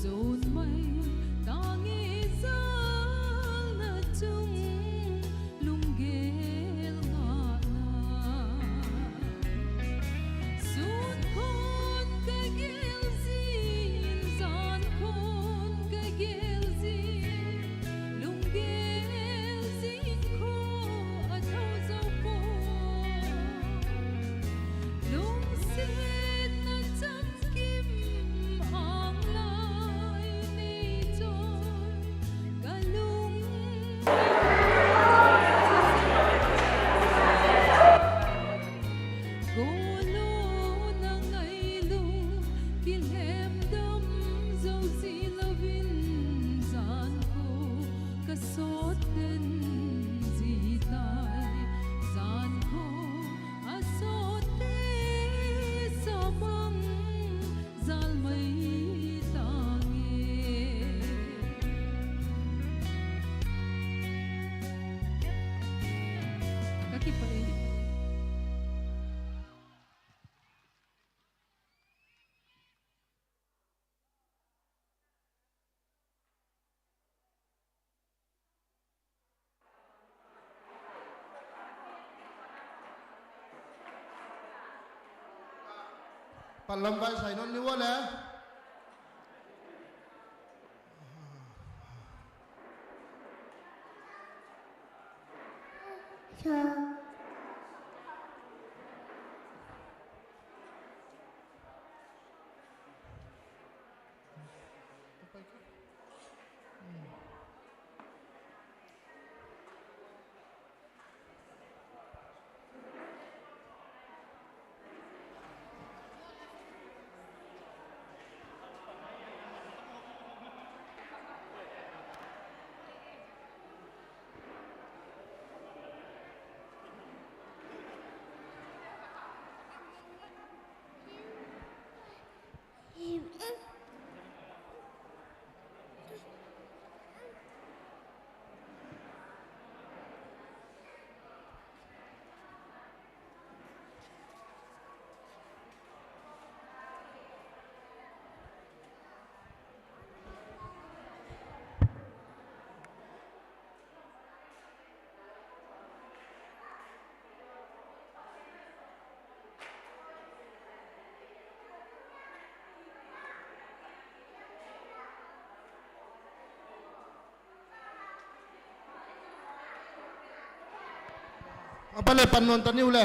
jon mai tange jalna chung lunggel ngahna. Sun khon ka gel jin, jan khon ka gel jin, lunggel jing kho a tho jou poi. Lungsetna chang kim ang lai nei choi, ka lung Golo na ngailung, kilhem dam jou ji louvin, jan kho ka sot den ji tai, jan kho a sotte samang jal mai tange. Ka kipah e. Palam vai sai non ni wala. Sa. Apa le pan non taniu le.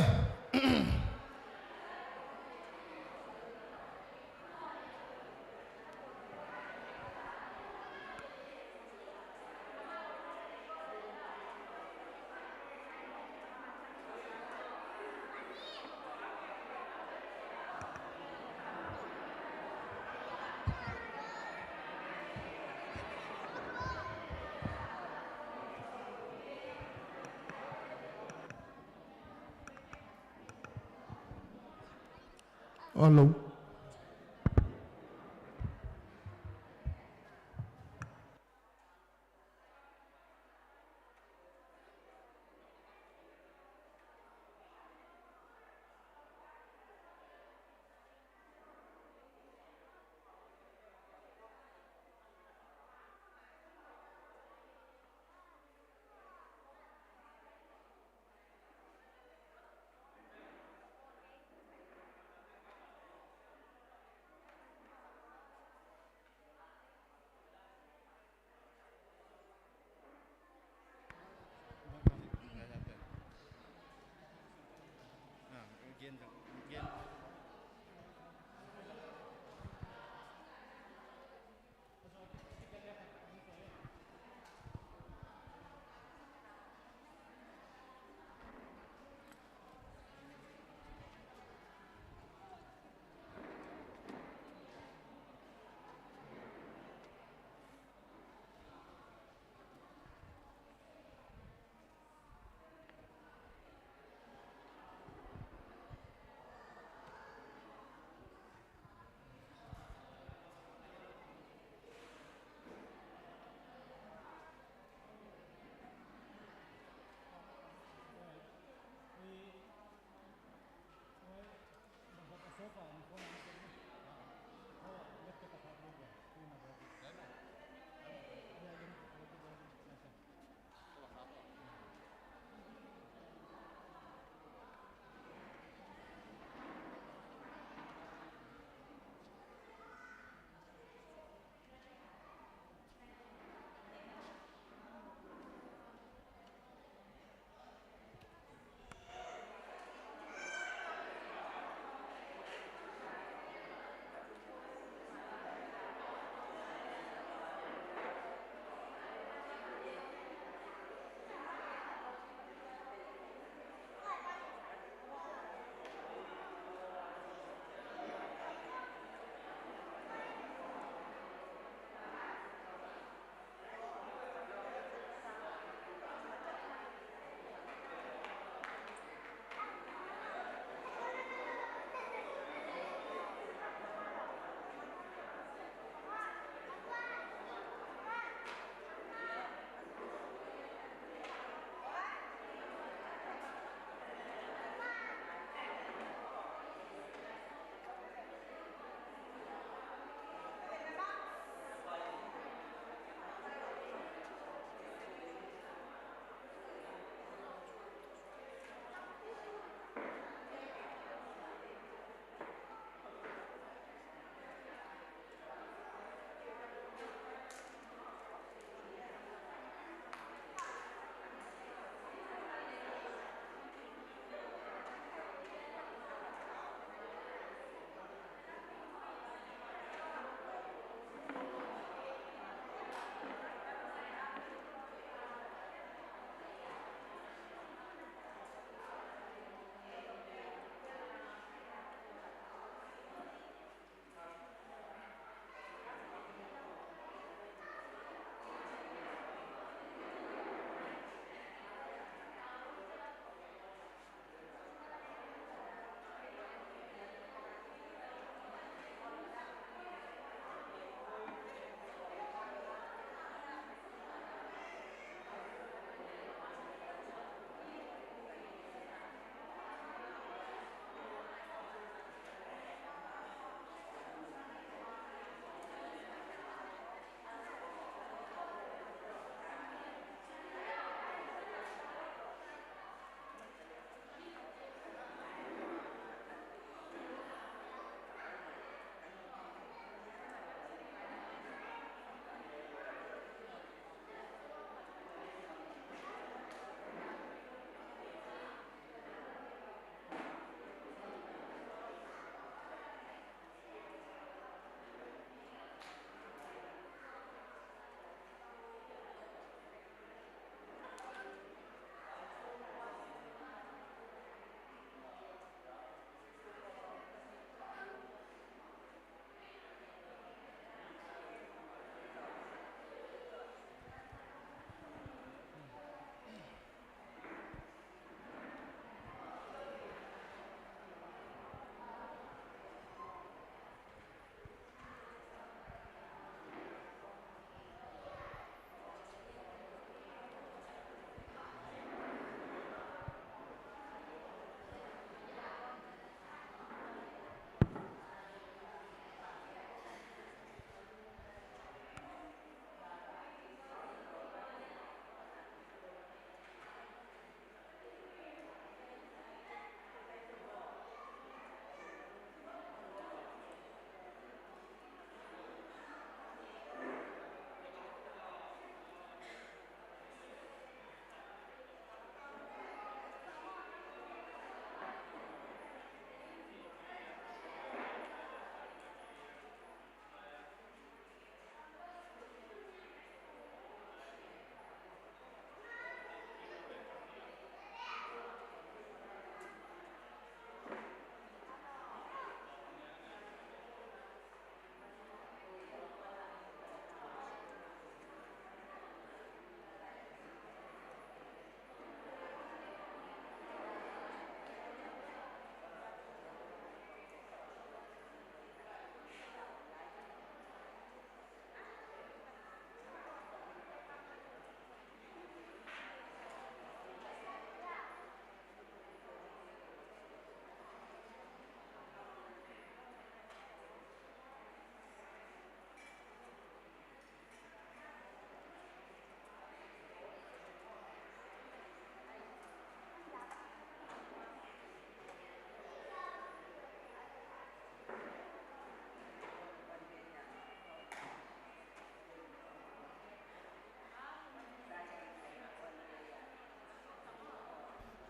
Hello.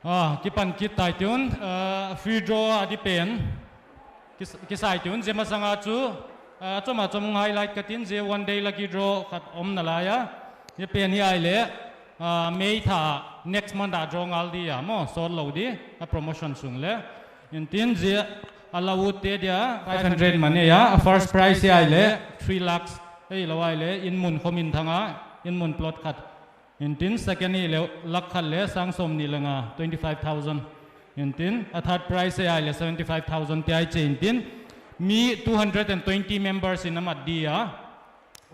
Ah, kipan kit tai tun, ah, free draw a di pen. Kis-, kisai tun, je masanga chu, ah, chom a chom highlight katin, je one day lucky draw khat om nalai a. Je pen hi ahile, ah, May tha next month a draw ngal di a mo, sot lou di, a promotion sung le. Intin je a la u te dia, five hundred man e a, a first prize hi ahile, three lakhs, ei lo ahile, in mun khomin thanga, in mun plot khat. Intin second hi le lakh khat le sang som ni le nga, twenty five thousand. Intin a third prize hi ahile seventy five thousand ti ahi che intin mi two hundred and twenty members in amat di a.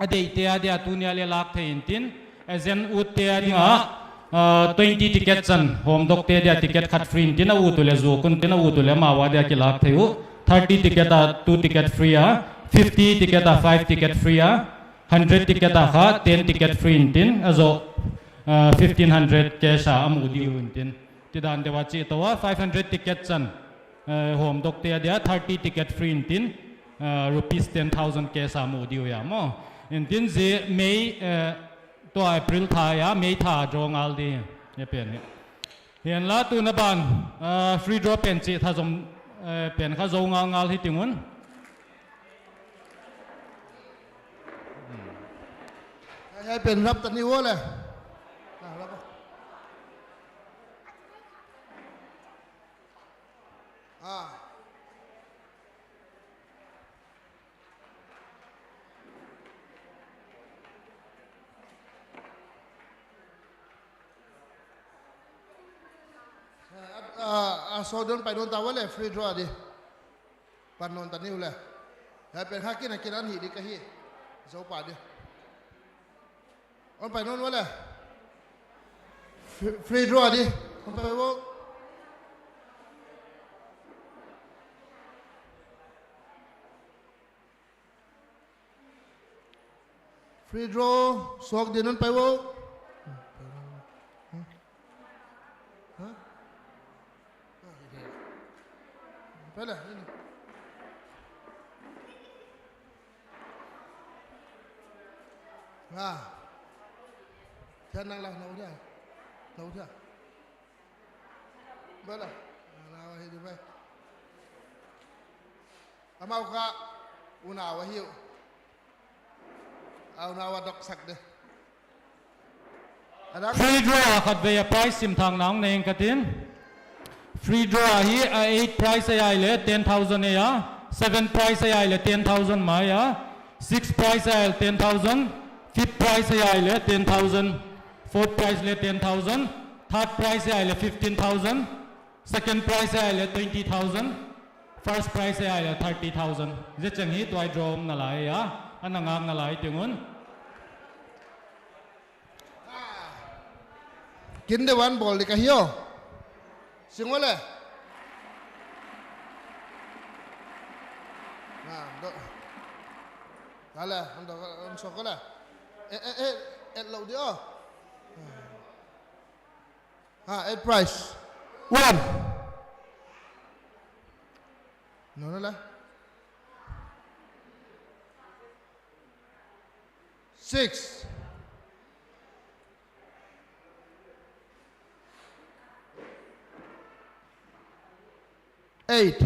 A dei te a dia tunia le lak thei intin. Agent ut te a dinga, ah, twenty ticket chan hom dok te dia ticket khat free intin a ut u le zu kun tin a ut u le amawa dia kilak thei u. Thirty ticket a two ticket free a. Fifty ticket a five ticket free a. Hundred ticket a kha, ten ticket free intin, ajo, ah, fifteen hundred cash a amu diu intin. Tidan deuva chi towa, five hundred ticket chan, eh, hom dok te a dia, thirty ticket free intin, ah, rupees ten thousand cash a amu diu a mo. Intin je May, eh, tua April tha a, May tha draw ngal di, je pen hi. Hian la tuna ban, ah, free draw pen chi tha zom, eh, pen kha zo ngal ngal hi tingun. Hei, hei, pen rap ta ni wo le. Ah, rap. Ah. Ah, ah, ah, so don pai don ta wo le, free draw di. Pan non ta niu le. Hei pen kha kin a kin an hi di ka hi. Zo pa di. On pai non wale. Free, free draw di. On pai wo. Free draw, sok din on pai wo. Ha? Pele, ini. Ha. Jangan lah, nak udah. Nak udah. Bala. Nah, wahai Dubai. Amau kha, unau ahiu. Au, unau a dok sak de. Adang. Free draw a khat vei a prize sim thang nang neng katin. Free draw a hi a eight prize a ai le ten thousand a, seven prize a ai le ten thousand mai a, six prize a ai le ten thousand, fifth prize a ai le ten thousand, fourth prize le ten thousand, third prize a ai le fifteen thousand, second prize a ai le twenty thousand, first prize a ai le thirty thousand. Zecheng hi tuai draw um nalai a, ana ngak nalai tingun. Kin de wan bol di ka hio. Sing wale. Na, do. Kale, ando, ando sokole. Eh, eh, eh, eh, lo di o. Ha, eight prize. One. No, no, la. Six. Eight.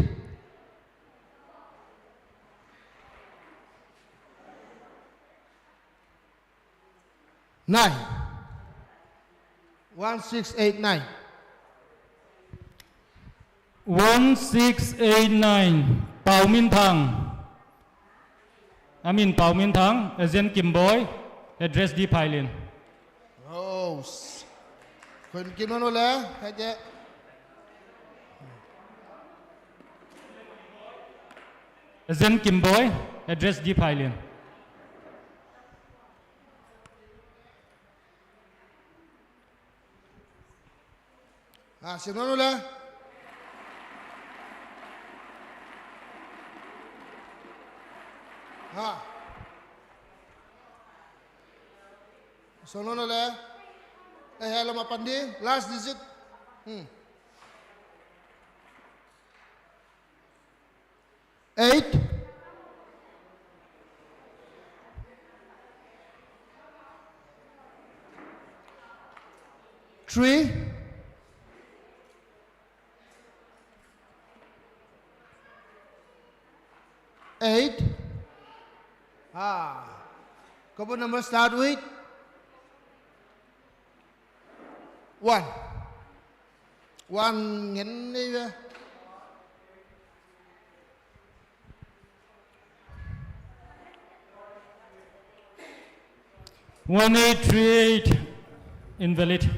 Nine. One six eight nine. One six eight nine. Pau Min Thang. Amin Pau Min Thang, Agent Kimboi, address di Phailin. Oh. Kun kin mano le, kaje. Agent Kimboi, address di Phailin. Ha, sim nanu le. Ha. Sim nanu le. Eh, hello, mapan di. Last digit. Hmm. Eight. Three. Eight. Ah. Couple number start with one. One ngen nei ve. One eight three eight, invalid.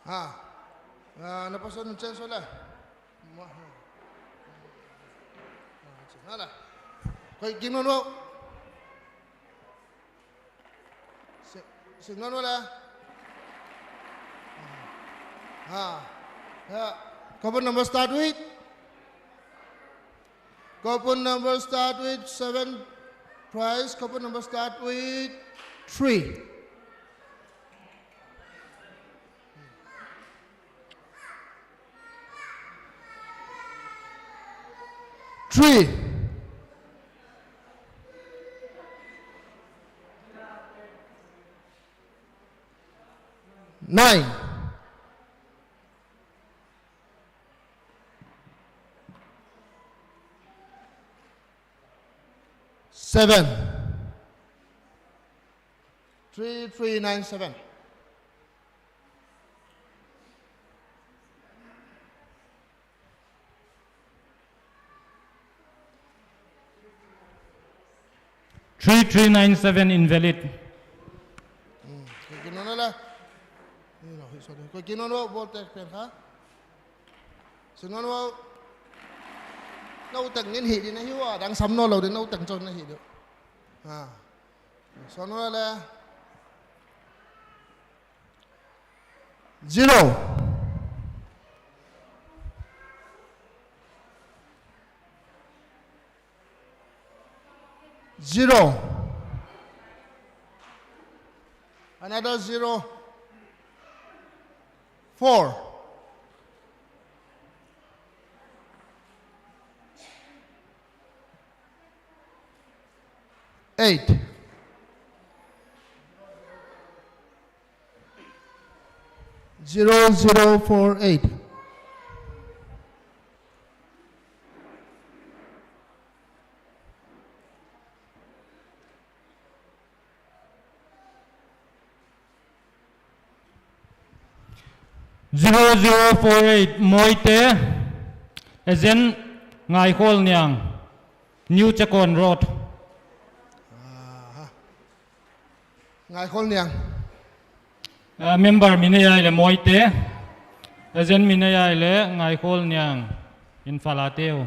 Ha. Ah, na person change wala. Hala. Koi gin non wo. Si-, signal wala. Ha. Ha. Couple number start with. Couple number start with seven. Twice. Couple number start with three. Three. Nine. Seven. Three three nine seven. Three three nine seven invalid. Hmm, koi gin non wala. Ni lo, sorry. Koi gin non wo, ball tek pen kha. Signal wo. Nau teng ngin hi di na hi wa, dang sam no lo di, nau teng chon na hi di. Ha. Signal le. Zero. Zero. Another zero. Four. Eight. Zero zero four eight. Zero zero four eight, Moite, agent Ngaikhol Niang, New Chakon Road. Aha. Ngaikhol Niang. Ah, member min ahile Moite, agent min ahile Ngaikhol Niang, Imphal a teu.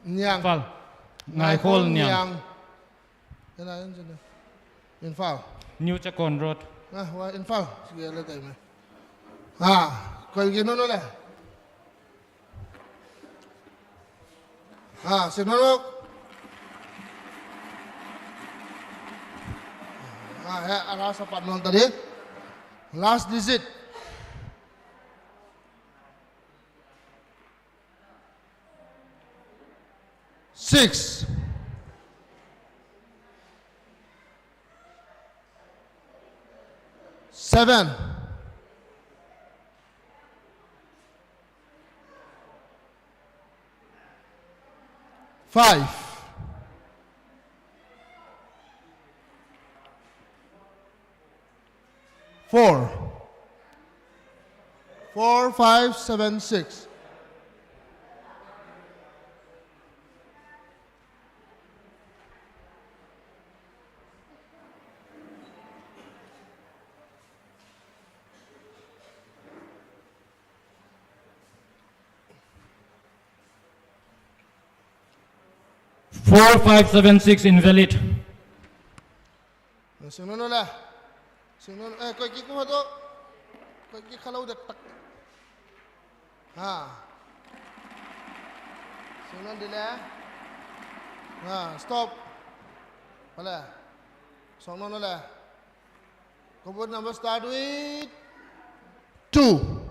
Niang. Imphal. Ngaikhol Niang. Niang. Ena, ena, ena. Imphal. New Chakon Road. Ah, wa Imphal. Sige, le tai me. Ha, koi gin non le. Ha, signal wo. Ha, he, ara sa pat non tadi. Last digit. Six. Seven. Five. Four. Four, five, seven, six. Four five seven six invalid. Sing non le. Sing non, eh, koi ki kuma to. Koi ki khalau dek tak. Ha. Sing non di le. Ha, stop. Pale. Song non le. Code number start with two.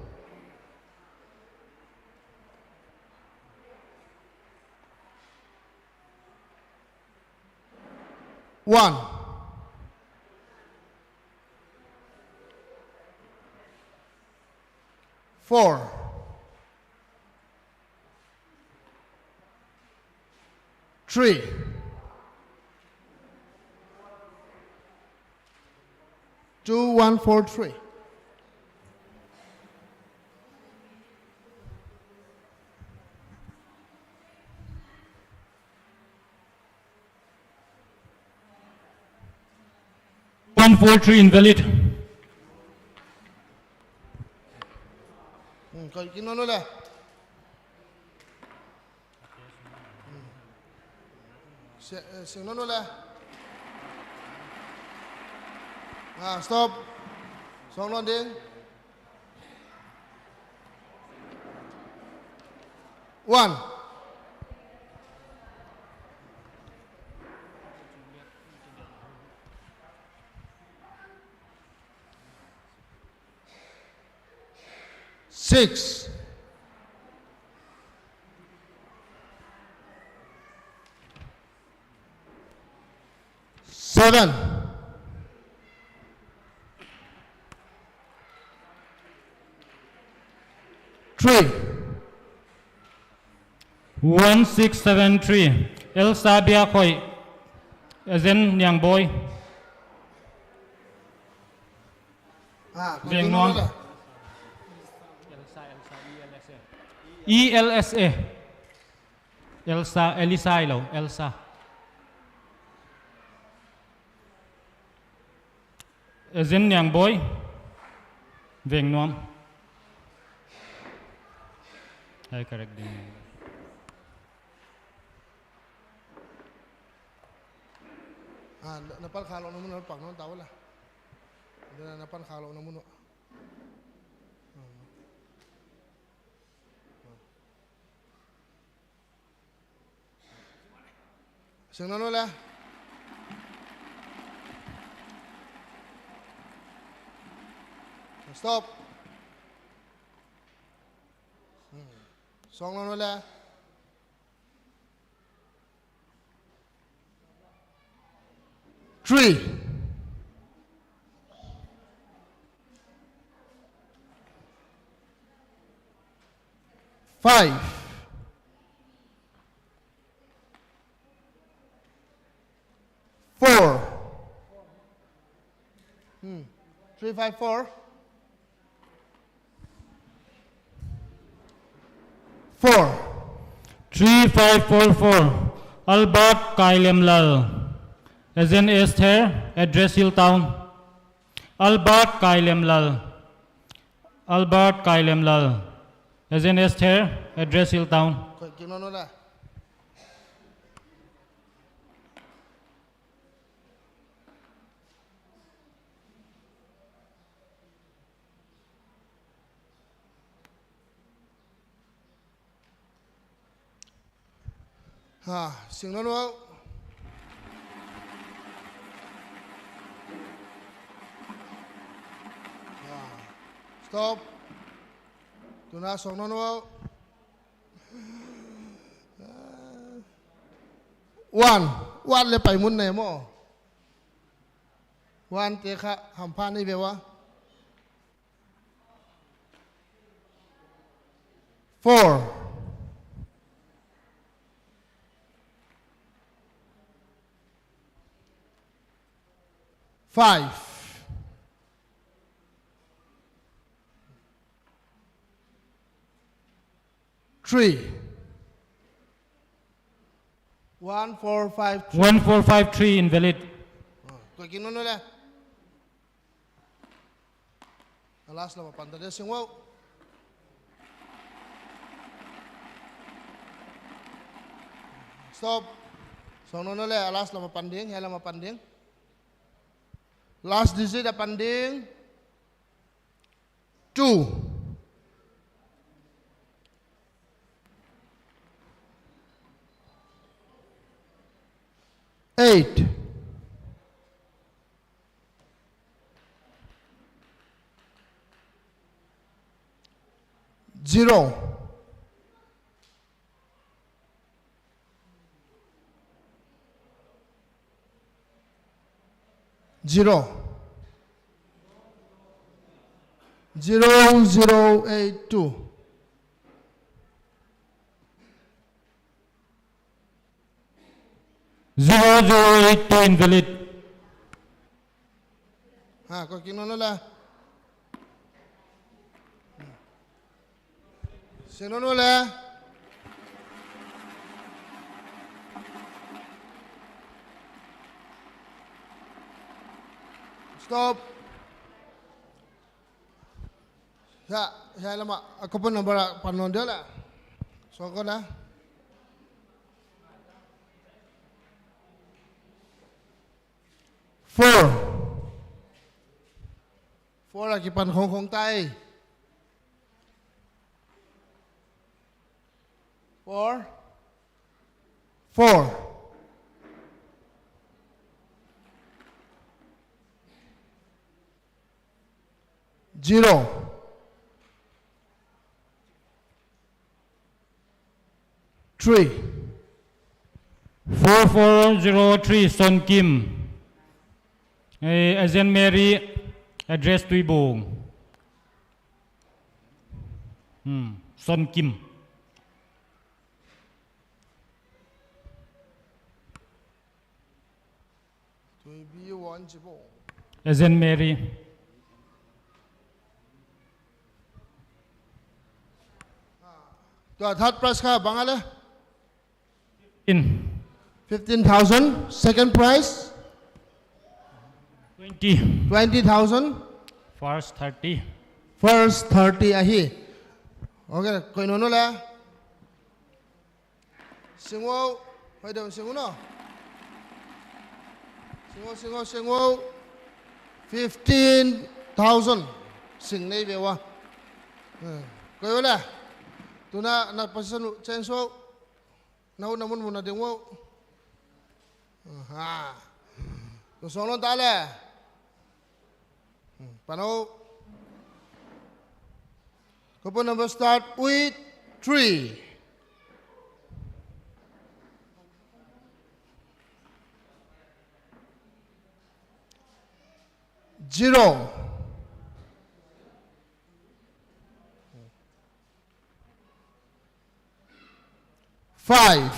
One. Four. Three. Two, one, four, three. One four three invalid. Hmm, koi kin non le. Hmm. Se, eh, sing non le. Ah, stop. Song non ding. One. Six. Seven. Three. One six seven three. Elsa Biakhoi. Ezen Niangboi. Ah, Veng Nuam. E L S A. Elsa, Elisa ilo, Elsa. Ezen Niangboi. Veng Nuam. Hai correct ding. Ah, na, na pan kha lo na mun na pak non tao la. Na, na pan kha lo na mun. Sing non le. Stop. Hmm. Song non le. Three. Five. Four. Hmm. Three, five, four. Four. Three five four four. Albert Kailemlal. Agent Esther, address Hill Town. Albert Kailemlal. Albert Kailemlal. Agent Esther, address Hill Town. Koi kin non le. Ha, sing non o. Ha. Stop. Tuna song non o. One. One le pai mun nei mo. One te kha hampha nei ve a. Four. Five. Three. One four five three. One four five three invalid. Ah, koi kin non le. Alas lama pan ta dia sing wow. Stop. Song non le, alas lama pan ding, hia lama pan ding. Last digit a pan ding. Two. Eight. Zero. Zero. Zero zero eight two. Zero zero eight two invalid. Ha, koi kit nom nom le. Sing nom nom le. Stop. Hiya, hiya lama, a coupon number a pan nom ding le. Song kon a. Four. Four a kipan khong khong tai. Four. Four. Zero. Three. Four four zero three, Son Kim. Eh, Agent Mary, address Tuibong. Hmm, Son Kim. Tuibi one zero. Agent Mary. Tua third prize kha bang a le? In. Fifteen thousand. Second prize? Twenty. Twenty thousand. First thirty. First thirty ahi. Okay, koi nom nom le? Sing o, hoi deu sing u no. Sing o, sing o, sing o. Fifteen thousand. Sing nei ve uva. Eh, koi u le? Tuna na position u change o. Na u na mun mun na ding o. Aha. Tu song lon ta le. Hmm, pan o. Coupon number start with three. Zero. Five.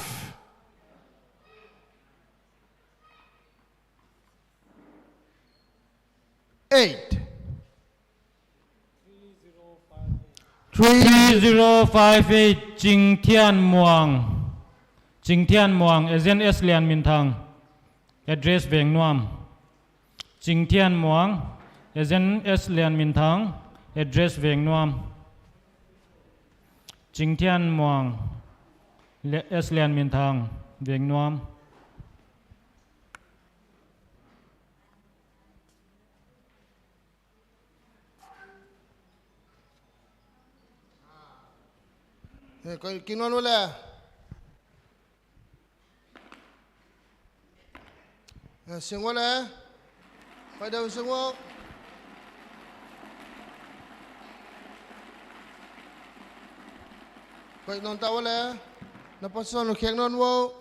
Eight. Three. Three zero five eight, Chingthian Muang. Chingthian Muang, Agent S Lianminthang. Address Vengnuam. Chingthian Muang, Agent S Lianminthang. Address Vengnuam. Chingthian Muang, Le-, S Lianminthang, Vengnuam. Eh, koi kit nom nom le? Eh, sing o le? Koi deu sing o? Koi nom ta o le? Na position u khek nom o?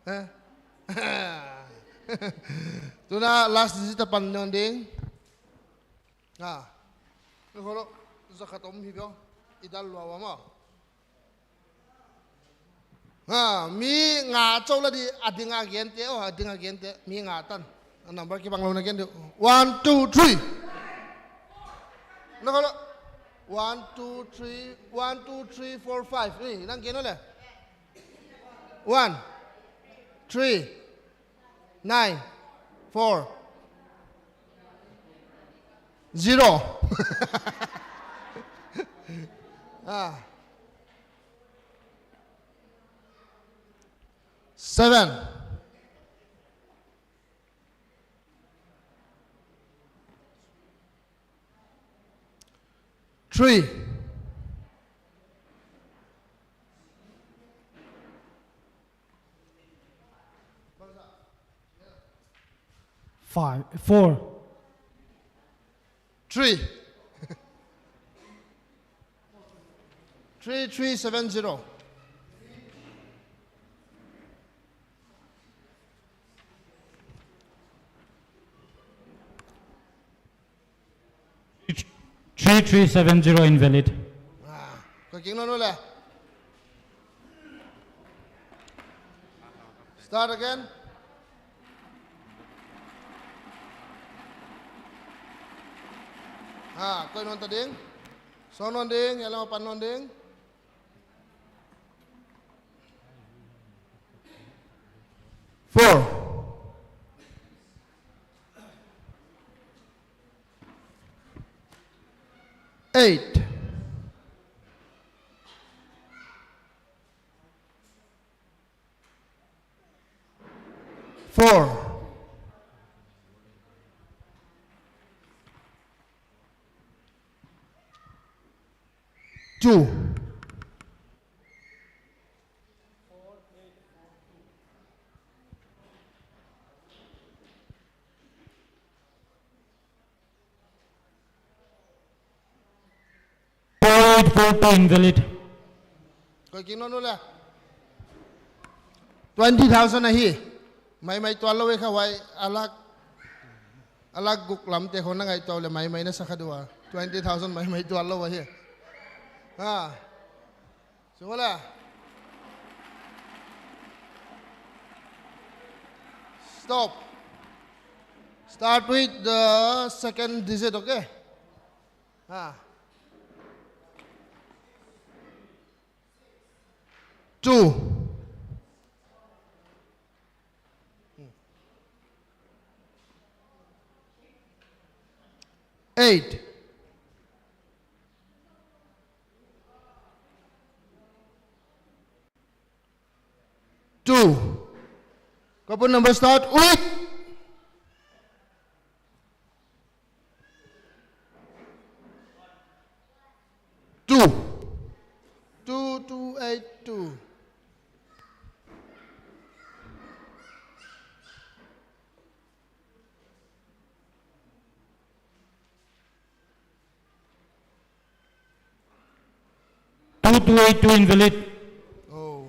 Eh? Tuna last digit a pan nom ding. Ah. Ni kholo, jakhat om hi beo. I dal lua uva mo. Ha, mi nga chou la di a ding a gente, o, a ding a gente, mi nga tan. A number kibang lou na gente. One, two, three. Ni kholo. One, two, three, one, two, three, four, five. Ni, nang gente le. One, three, nine, four, zero. Ah. Seven. Three. Five, four. Three. Three three seven zero. Three seven zero invalid. Ah, koi kingnon ule. Start again. Ha, koi non ta ding. Song non ding, ya lama pan non ding. Four. Eight. Four. Two. Four eight four two invalid. Koi kingnon ule. Twenty thousand ahi. Mai mai tual lou e kha wai alak. Alak guk lam te khon na ngai tual le mai mai na sakha dua. Twenty thousand mai mai tual lou ahi. Ha. Sung ule. Stop. Start with the second digit, okay? Ha. Two. Eight. Two. Couple number start with two. Two, two, eight, two. Two two eight two invalid. Oh.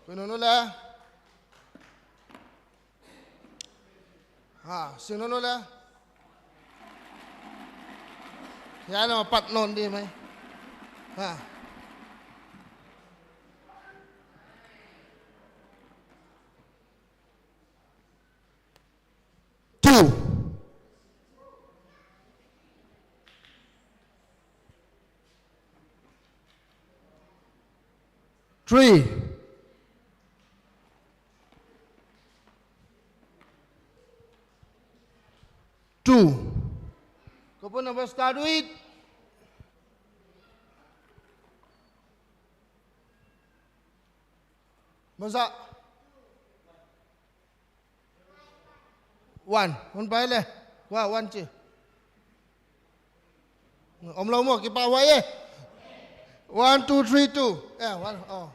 Koi non ule. Ha, sing non ule. Ya na pat non di mai. Ha. Two. Three. Two. Couple number start with. Maza. One. One pai le. Wa, one chi. Om lou mo, kipa wa ye. One, two, three, two. Eh, one, oh.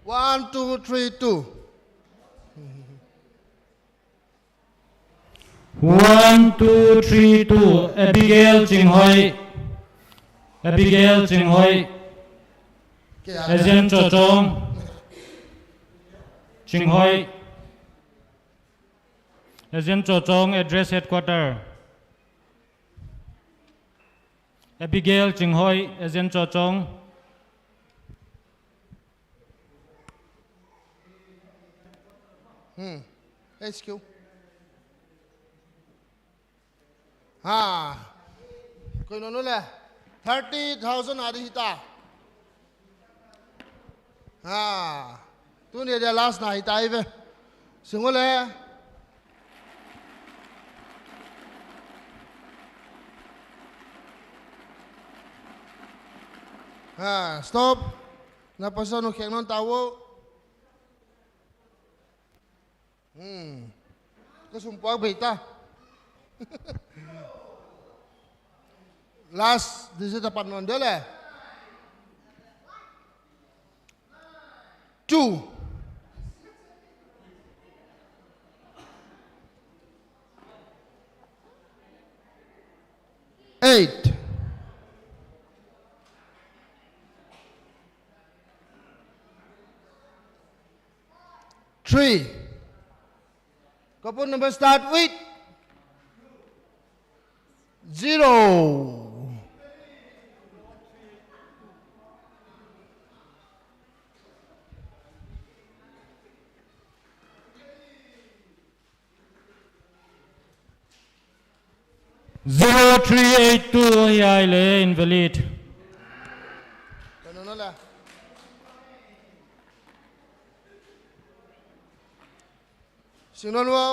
One, two, three, two. One, two, three, two. Abigail Chinghoi. Abigail Chinghoi. Agent Chochong. Chinghoi. Agent Chochong, address headquarter. Abigail Chinghoi, Agent Chochong. Hmm. H Q. Ha. Koi non ule. Thirty thousand a di hita. Ha. Tuni dia last na hita ive. Sing ule. Ha, stop. Na pasa no khek non ta wo. Hmm. Ka sum puak bei ta. Last, this is the part non dele. Two. Eight. Three. Couple number start with. Zero. Zero three eight two hi ahile invalid. Singnon vo.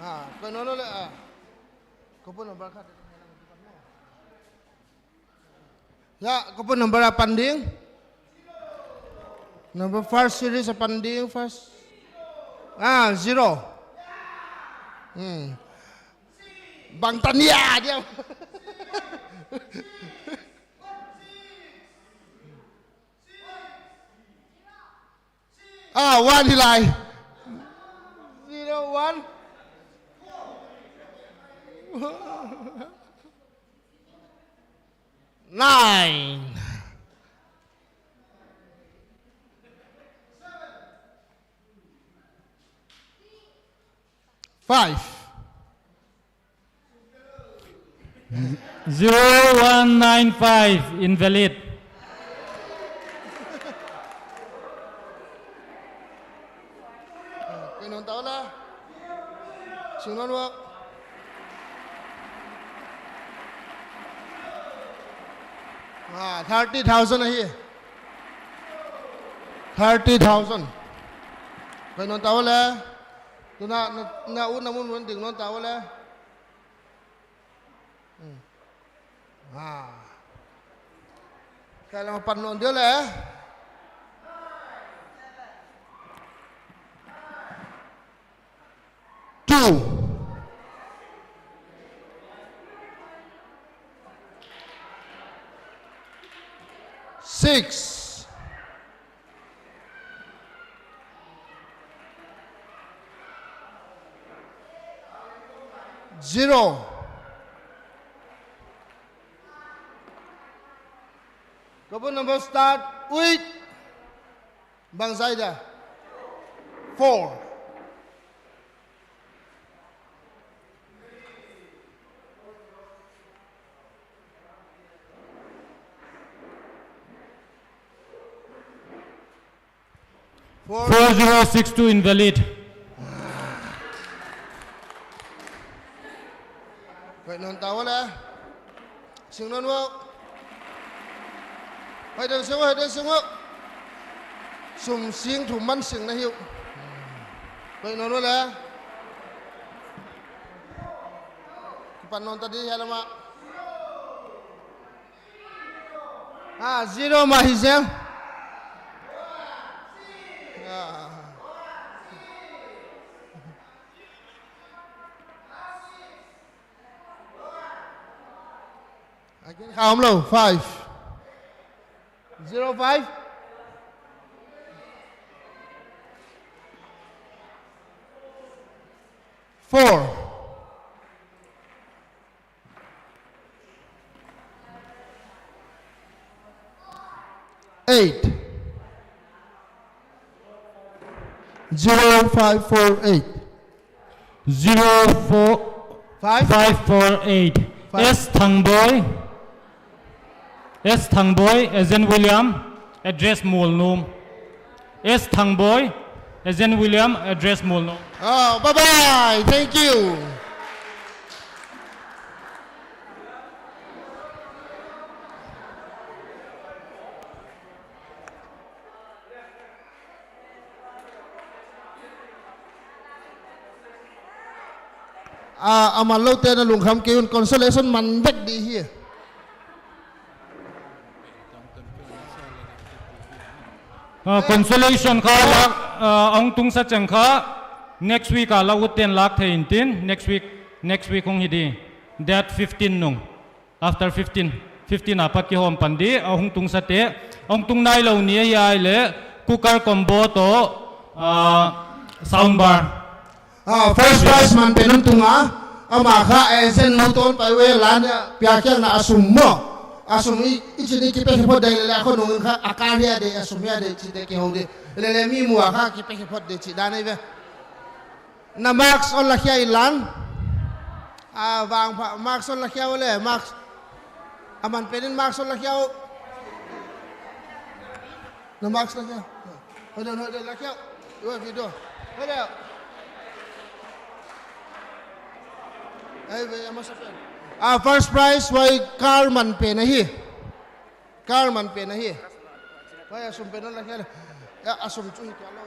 Ha, koi non le a. Couple number khat. Ya, couple number apan ding. Number first series apan ding first. Ah, zero. Hmm. Bang tania dia. Ah, one hilai. Zero one. Nine. Five. Zero one nine five, invalid. Koi non tao le. Singnon vo. Ah, thirty thousand ahi. Thirty thousand. Koi non tao le. Tuna, na, na u na mun mun ding non tao le. Hmm. Ah. Kala pan non dia le. Two. Six. Zero. Couple number start with bang zai da. Four. Four zero six two invalid. Koi non tao le. Singnon vo. Hai den sing, hai den sing vo. Sum sing thu man sing na hiu. Koi non vo le. Pan non ta di ya lama. Ah, zero ma hi jeng. Ah. Again, how low? Five. Zero five. Four. Eight. Zero five four eight. Zero four five four eight. Five. S Thangboi. S Thangboi, Agent William, address Molnom. S Thangboi, Agent William, address Molnom. Oh, bye bye. Thank you. Ah, aman lou te na lungkham kei un, consolation man vek di hi. Ah, consolation kha la, ah, ong tungsa cheng kha next week a la u ten lak thei in tin, next week, next week hung hi di, date fifteen nung. After fifteen, fifteen a pat kihom pan di, ahung tungsa te, ahung tung nai lou ni ahi ai le, cooker combo to, ah, sound bar. Ah, first prize man pen hung tung a, ama kha, eh, zen no ton pai ve lan, pia kiang na asum mo. Asum i, i chi ni kipe kiphot dei le le, a khonung kha, a kar hia dei, asum hia dei, chi te kihou dei. Le le mi mu a kha, kipe kiphot dei, chi dan ai ve. Na mask on la khia ilan. A vang pha mask on la khia le mask. Aman penin mask on la khia. Na mask la khia. Hold on, hold on, la khia. Yo video. Hold on. Ai ve amasa pen. A first prize vai car man pen ahi. Car man pen ahi. Vai asum pen on la khia. Ya asum chu hi kya lo.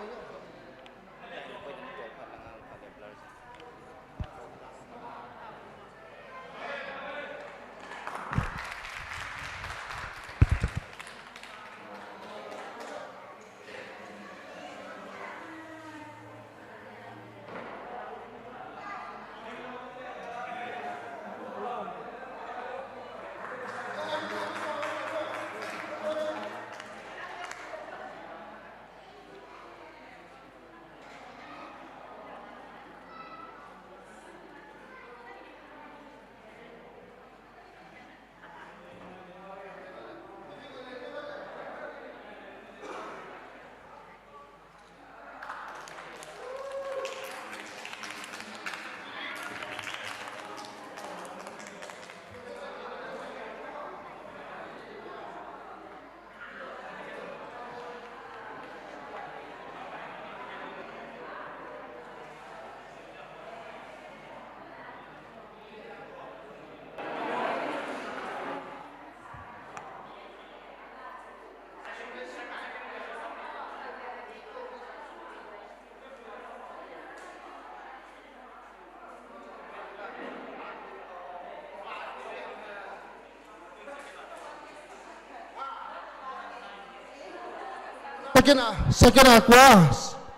Second a, second a kua,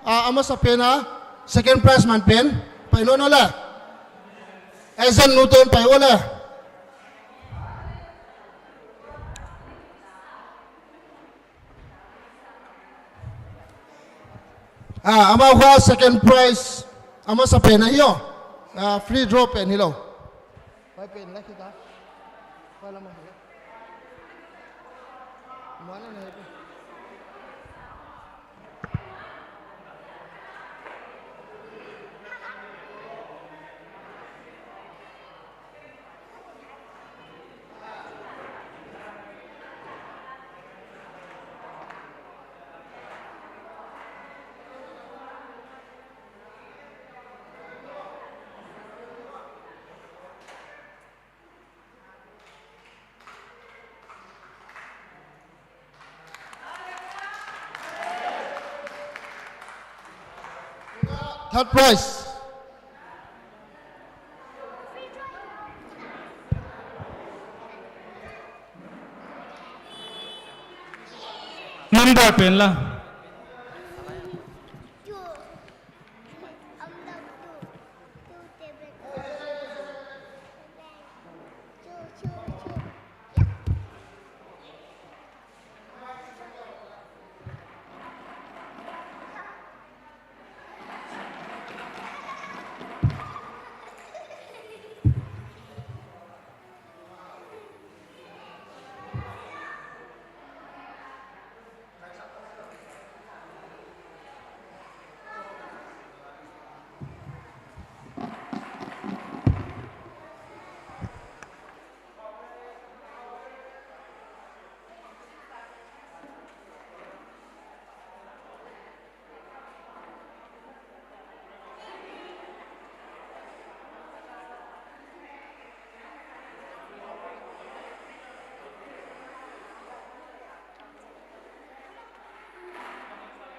a, amasa pen a, second prize man pen, pai lo no le. Eisen nu ten pai o le. A, ama kua second prize, amasa pen a hi o. A, free draw pen hi lo. Pai pen la kita. Pai la ma hi. Mana na hi. Third prize. Number pen la.